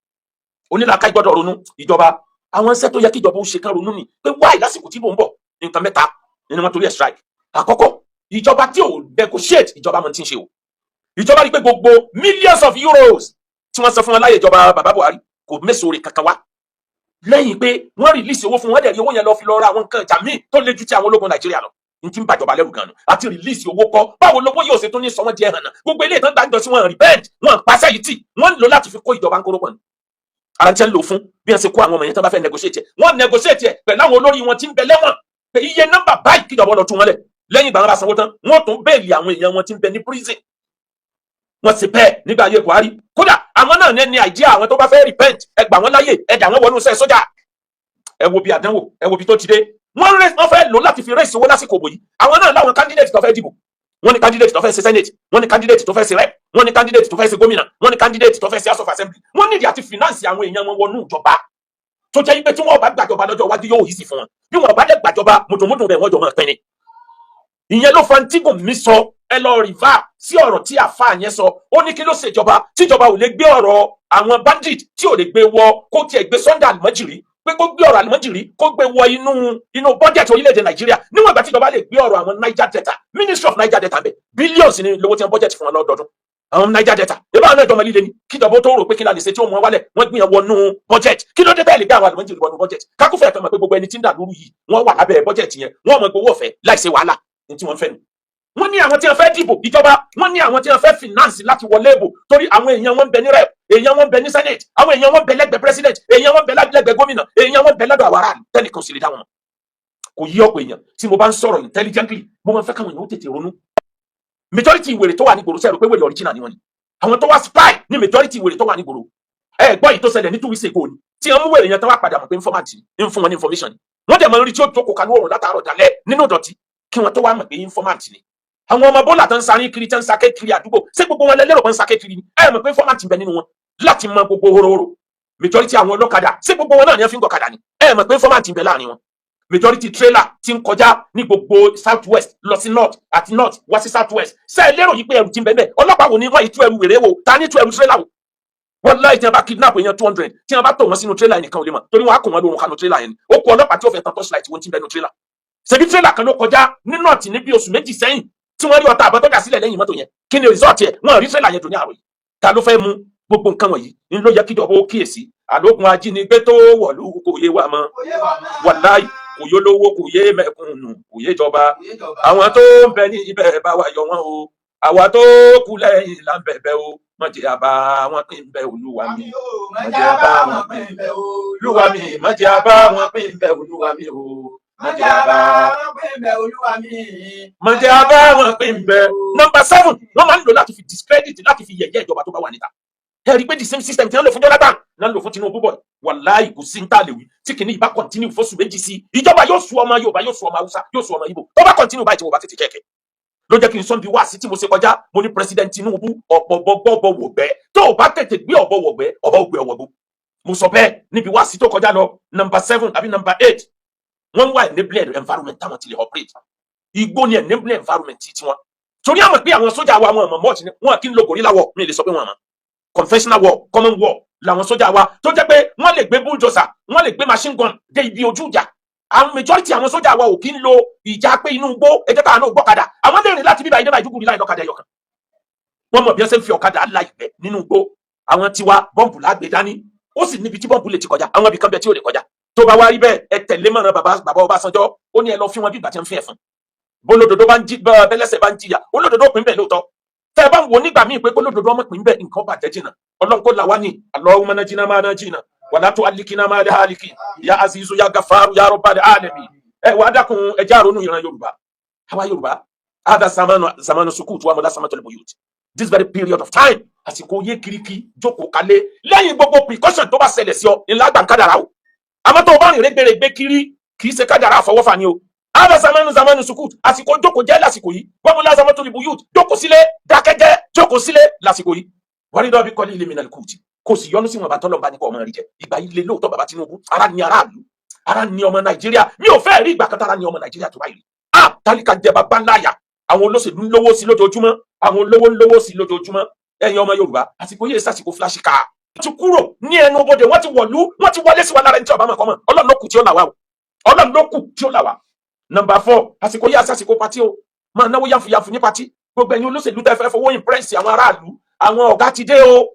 Onílàákà gbọ́dọ̀ ronú. Ìjọba, àwọn iṣẹ́ tó yẹ kí ìjọba ó ṣe, kán ronú ni pé wáyé lásìkò tí bò ń bọ̀. Nǹkan mẹ́ta nínú wọn torí ẹ̀ strike. Àkọ́kọ́, ìjọba tí ò negotiate, ìjọba mọ̀ tí ń ṣe o. Ìjọba rí pé gbogbo millions of euros tí wọ́n san fún wọn láyé ìjọba bàbá Buhari kò mẹ́sòrè kankan wá, lẹ́yìn pé wọ́n release owó fún wọn, dẹ̀ rí owó yẹn lọ fi lọ ra àwọn nǹkan ìjà míì tó le ju ti àwọn ológun Nàìjíríà lọ. N ti ń bàjọba lẹ́rù gan-an àti release owó kọ́. Báwo lówó yóò ṣe tún ní sọ wọ́n di ẹ̀hàn náà? Gbogbo ilé ìtàn gbàjọ sí wọn repent, wọn pàṣẹ yìí tì, wọ́n ń lò láti fi kó ìjọba ń kóró pọ̀ ní ara tí ń lò fún. Bí wọ́n ṣe kó àwọn ọmọ yẹn tán, bá fẹ́ negotiate ẹ̀, wọ́n negotiate ẹ̀ pẹ̀lú àwọn olórí wọn tí ń bẹ lẹ́wọ̀n pé iye nọ́mbà báyìí, kíjọba lọ tú wọn lẹ̀. Lẹ́yìn ìgbà wọn bá sanwó tán, wọ́n tún bail àwọn èèyàn wọn tí ń bẹ ní prison. Wọ́n sì bẹ́ẹ̀ nígbà ayé Buhari. Kódà àwọn náà ní idea, àwọn tó bá fẹ́ repent, ẹ gbà wọ́n láyè, ẹ dà wọ́n wọnú iṣẹ́ sójà. Ẹ wo bí àdánwò, ẹ wo bí tó ti dé. Wọ́n fẹ́ lò láti fi raise owó lásìkò òbò yìí. Àwọn náà láwọn candidate tó fẹ́ dìbò. Wọ́n ní candidate tó fẹ́ ṣe senate, wọ́n ní candidate tó fẹ́ ṣe rep, wọ́n ní candidate tó fẹ́ ṣe gómìnà, wọ́n ní candidate tó fẹ́ ṣe House of Assembly. Wọ́n nídìí àti finance àwọn èèyàn wọn wọnú ìjọba, tó jẹ́ pé tí wọ́n bá gbàjọba lọ́jọ́ iwájú, yóò yí sí fún wọn. Bí wọ́n bá dẹ̀ gbàjọba, mùtùmùtù bẹ̀ wọ́n jọ máa pín ni. Ìyẹn ló fa tígùn mi sọ. Ẹ lọ refer sí ọ̀rọ̀ tí àfa yẹn sọ. Ó ní kí ló ṣèjọba tíjọba ò lè gbé ọ̀rọ̀ àwọn bandit, tí ò lè gbé wọ, kó tiẹ̀ gbé Sunday Almajiri, pé kó gbé ọ̀rọ̀ Almajiri, kó gbé wọ inú budget orílẹ̀-èdè Nàìjíríà, níwọ̀n ìgbà tíjọba lè gbé ọ̀rọ̀ àwọn Niger Delta, Ministry of Niger Delta, bẹ̀ billions ní lówó tí wọ́n budget fún wọn lọ́dọọdún. Àwọn Niger Delta ìbá àwọn ìjọba líle ni kíjọba tó rò pé kí la lè ṣe tí ó mú wọn wálẹ̀, wọ́n gbìyànjú wọnú budget. Kí ló dé tẹ́lẹ̀ gbé àwọn Almajiri wọnú budget? Kákúfẹ̀ kan mọ̀ pé gbogbo ẹni tí ń dà lóru yìí, wọ́n wà lábẹ́ budget yẹn, wọ́n mọ̀ gbowó ọ̀fẹ́ láì ṣe wàhálà ní tí wọ́n fẹ́ nu. Wọ́n ní àwọn tí wọ́n fẹ́ dìbò ìjọba, wọ́n ní àwọn tí wọ́n fẹ́ finance láti wọlé ìbò, torí àwọn èèyàn wọn ń bẹ ní rep, èèyàn wọn ń bẹ ní senate, àwọn èèyàn wọn ń bẹ lẹ́gbẹ̀ẹ́ president, èèyàn wọn ń bẹ lẹ́gbẹ̀ẹ́ gómìnà, èèyàn wọn ń bẹ lọ́dọ̀ àwọn aráàlú tẹ́nìkan sì lè dá wọn mọ̀. Kò yí ọ̀pọ̀ èèyàn. Tí mo bá ń sọ̀rọ̀ intelligently, mo máa ń fẹ́ káwọn èèyàn ó tètè ronú. Majority wèrè tó wà ní gbòòrò, sẹ́rù pé wèrè original ni wọ́n ni àwọn tó wá spy ní majority wèrè tó wà ní gbòòrò. Ẹ gbọ́ yìí tó ṣẹlẹ̀ ní 2 weeks ago ni, tí wọ́n mú wèrè yẹn tán, wá padà mọ̀ pé informant ni, ń fún wọn ní information ni. Wọ́n dẹ̀ máa ń rí tí ó jókòó kanú òrùn látàárọ̀ dalẹ́ nínú ìdọ̀tí, kí wọ́n tó wá mọ̀ pé informant ni. Àwọn ọmọ bọ́là tó ń sáré kiri, tó ń sáré kiri àdúgbò, ṣé gbogbo wọn lẹ́lẹ́rọ̀ pé ń sáré kiri ni? Ẹ mọ̀ pé informant ń bẹ nínú wọn láti mọ gbogbo horohoro. Majority àwọn ọlọ́kadà, ṣé gbogbo wọn náà ni wọ́n fi ń gọ̀kadà ni? Ẹ mọ̀ pé informant ń bẹ láàrin wọn. Majority trailer tí ń kọjá ní gbogbo South West lọ sí north àti north wá sí South West, ṣé ẹ lérò yìí pé ẹrù ti ń bẹ bẹ́ẹ̀? Ọlọ́pàá wo ni wọ́n yìí tú ẹrù wèrè wò? Ta ní tú ẹrù trailer wò? Wọ́n láì tí wọ́n bá kidnap èèyàn 200, tí wọ́n bá tò wọ́n sínú trailer, ẹnìkan ò lè mọ̀, torí wọ́n á kó wọn lórun kánú trailer yẹn ni. Ó kó ọlọ́pàá tí ó fẹ́ tan torchlight wọ́n ti ń bẹnu trailer. Ṣebí trailer kan ló kọjá ní north ní bí oṣù 2 sẹ́yìn, tí wọ́n rí ọta àbọ̀ tó dà sílẹ̀ lẹ́yìn mọ́tò yẹn. Kí ni result yẹ? Wọ́n rí trailer yẹn tó ní àròyìn. Ta ló fẹ́ mú gbogbo nǹkan wọ̀nyí ní ló yẹ kíjọba ó kíyèsí? Àlógun ajínigbé tó wọ̀lú kò yé wa mọ́. Wàláì, kò yó lówó, kò yé mẹ̀kúnnù, kò yé jọba. Àwọn tó ń bẹ ní ibẹ̀, bá wa yọ wọ́n o. Àwa tó kú lẹ́yìn là ń bẹ̀bẹ̀ o. Má jẹ́ àbá wọn pín bẹ́, Olúwa mi. Má jẹ́ àbá wọn pín bẹ́, Olúwa mi. Má jẹ́ àbá wọn pín bẹ́, Olúwa mi o. Má jẹ́ àbá má jẹ́ àbá wọn pín bẹ́. Number seven, wọ́n máa ń lò láti fi discredit, láti fi yẹ̀yẹ́ ìjọba tó bá wà níta. Ẹ rí i pé the same system tí wọ́n lò fún Jonathan náà lò fún Tinubu bọ̀. Wàláì, kò sí ní tá a lè wí. Tí kìíní ìbá continue fóṣù 2 sí, ìjọba yóò sú ọmọ Yorùbá, yóò sú ọmọ Haúsá, yóò sú ọmọ Ìgbò. Tó bá continue báyìí, tí wọ́n bá tètè kẹ̀kẹ́, ló jẹ́ kí n sọ́n bí wá sí tí mo ṣe kọjá. Mo ní President Tinubu, ọ̀pọ̀ gbọ́gbọ́ wọ̀gbẹ́, tó o bá tètè gbé ọ̀bọ wọ̀gbẹ́, ọ̀bọ ògbé ọ̀wọ̀gbó. Mo sọ bẹ́ẹ̀ níbi wá sí tó kọjá lọ. Number seven àbí number eight, wọ́n ń wá enabling environment táwọn ti lè operate. Igbó ni enabling environment ti tiwọn, torí àwọn pé àwọn sójà wa, wọn mọ̀ mọ́ọ̀tì ni wọn kì í lo guerrilla war. Mi lè sọ pé wọn mọ̀ conventional war, common war. Làwọn sójà wa tó jẹ́ pé wọ́n lè gbé bulldozer, wọ́n lè gbé machine gun dé ibi ojú ìjà. Àwọn majority àwọn sójà wa ò kí ń lo ìjà pé inú igbó. Ẹ jẹ́ káwọn náà gbọ́kadà. Àwọn lè rìn láti bíbá ìdẹ́bà ìdúgbò láì lọ́kadà ẹyọkan. Wọ́n mọ̀ bí wọ́n ṣe ń fi ọ̀kadà la ìgbẹ́ nínú igbó. Àwọn tiwa, bọ́ǹbù lágbè dání, ó sì níbi tí bọ́ǹbù lè ti kọjá, àwọn ibì kan bẹ tí ò lè kọjá. Tó bá wá rí bẹ́ẹ̀, ẹ tẹ̀lé mọ̀ràn bàbá bàbá Ọbásanjọ́. Ó ní ẹ lọ fi wọn bí ìgbà tí wọ́n fi ẹ̀fọn bólódodo bá ń jí, bẹ́lẹ́sẹ̀ bá ń jìyà, olódodo pín bẹ́ẹ̀ lóòótọ́. Tẹ́ ẹ bá ń wo nígbà míì pé kólódodo ọmọ pín bẹ́ẹ̀, nǹkan bàjẹ́ jìnnà. Ọlọ́run kó là wá ní. اللهم نجنا ما نجينا ولا تهلكنا مع الهالكين يا عزيز يا غفار يا رب العالمين. Ẹ wàá dákun, ẹ já ronú ìran Yorùbá. Àwa Yorùbá, هذا زمان زمان السكوت وملازمة البيوت. This very period of time, àsìkò yé kiriki jókòó kalẹ̀. Lẹ́yìn gbogbo precaution tó bá ṣẹlẹ̀ sí ọ ńlá gbà ń kádàrá o. Àmọ́ tó o bá rìn rẹ́gbẹ̀rẹ́gbẹ́ kiri, kì í ṣe kádàrá, àfọwọ́fà ni o. هذا زمان زمان السكوت, àsìkò jókòó jẹ́ lásìkò yìí. وملازمة البيوت, jókòó sílé, dákẹ́jẹ́, jókòó sílé lásìkò yìí. والرضا بالقليل من القوت, kò sì yọnu sí wọn bá tọ́lọ̀ bá ní kọ́ ọmọ rí jẹ. Ìgbà yìí lé lóòótọ́. Bàbá Tinubu, ara ní aráàlú, ara ní ọmọ Nàìjíríà. Mi ò fẹ́ rí ìgbà kan tára ní ọmọ Nàìjíríà tó báyìí rí. Ah, tálíkà jẹ bàbá ńlá yà. Àwọn olóṣèlú ń lówó sí lójoojúmọ́, àwọn olówó ń lówó sí lójoojúmọ́. Ẹ̀yin ọmọ Yorùbá, àsìkò yìí sàsìkò flash car. Ti kúrò ní ẹnu bodè, wọ́n ti wọ̀lú, wọ́n ti wọlé sí wa lára. Ẹni tí ọba mọ̀ kọ́ mọ̀. Ọlọ́run ló kù tí ó là wá o. Ọlọ́run ló kù tí ó là wá. Number 4, àsìkò yìí àsìkò party o. Máa náwó yànfùyànfù ní party. Gbogbo ẹ̀yin olóṣèlú tẹ́ fẹ́ fowó impress àwọn aráàlú, àwọn ọ̀gá ti dé o.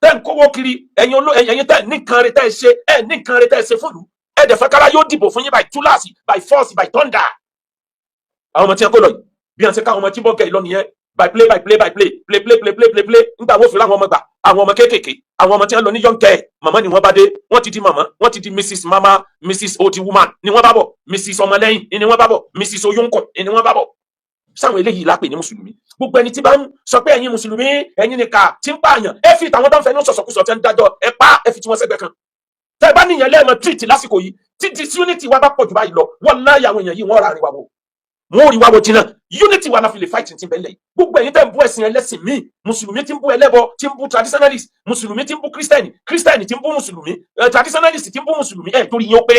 Tẹ́ ń kówó kiri, ẹ̀yin oló, ẹ̀yin tẹ́ ní nǹkan rẹ tẹ́ ẹ ṣe, ẹ̀ ní nǹkan rẹ tẹ́ ẹ ṣe fún ìlú, ẹ̀ dẹ̀ fẹ́ kára yóò dìbò fún yín by túláàsì, by force, by thunder. Àwọn ọmọ tí wọn kó lọ yìí, bí wọn ṣe ká àwọn ọmọ tí bọ́ gẹ̀ lọ nìyẹn, by play by play by play play play play play play play. Nígbà wo fi láwọn ọmọ gbà, àwọn ọmọ kéékèèké, àwọn ọmọ tí wọn lọ ní young girl, màmá ni wọ́n bá dé. Wọ́n ti di màmá, wọ́n ti di Mrs mama, Mrs old woman ni wọ́n bá bọ̀, Mrs ọmọlẹ́yìn ni wọ́n bá bọ̀, Mrs oyúnkùn ni wọ́n bá bọ̀. Sáwọn eléyìí lápè ní mùsùlùmí? Gbogbo ẹni tí bá ń sọ pé ẹ̀yin mùsùlùmí, ẹ̀yin nìka tí ń pààyàn, ẹ fi tàwọn tó ń fẹ́ ní sọ̀sọ̀kúsọ tẹ́ ń dájọ́ ẹ pa, ẹ fi tí wọ́n sẹ́gbẹ̀ kan. Tẹ́ ẹ bá níyẹn lẹ́ẹ̀mọ treat lásìkò yìí, tí disunity wa bá pọ̀ jù báyìí lọ, wallahi, àwọn èèyàn yìí, wọ́n rà àríwá wo, wọn ò rí wá wo jìnnà. Unity wa la fi lè fight ti bẹ́ẹ̀ lẹ̀ yìí. Gbogbo ẹ̀yin tẹ́ ń bú ẹ̀sìn ẹlẹ́sìn míì, mùsùlùmí tí ń bú ẹlẹ́bọ, tí ń bú traditionalist, mùsùlùmí tí ń bú christian, christian tí ń bú mùsùlùmí, traditionalist tí ń bú mùsùlùmí, ẹ̀ torí yín ó pé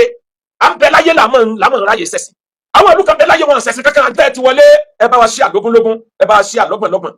à ń bẹ láyé làmọ́ làmọ́ ráyè sẹ̀sìn. Àwọn ìlú kan bẹ láyé, wọn sẹ̀sìn kankan. Àtẹ́ ti wọlé, ẹ bá wa ṣí àlógúnlógún, ẹ bá wa ṣí àlọ́gbọ̀nlọ́gbọ̀n.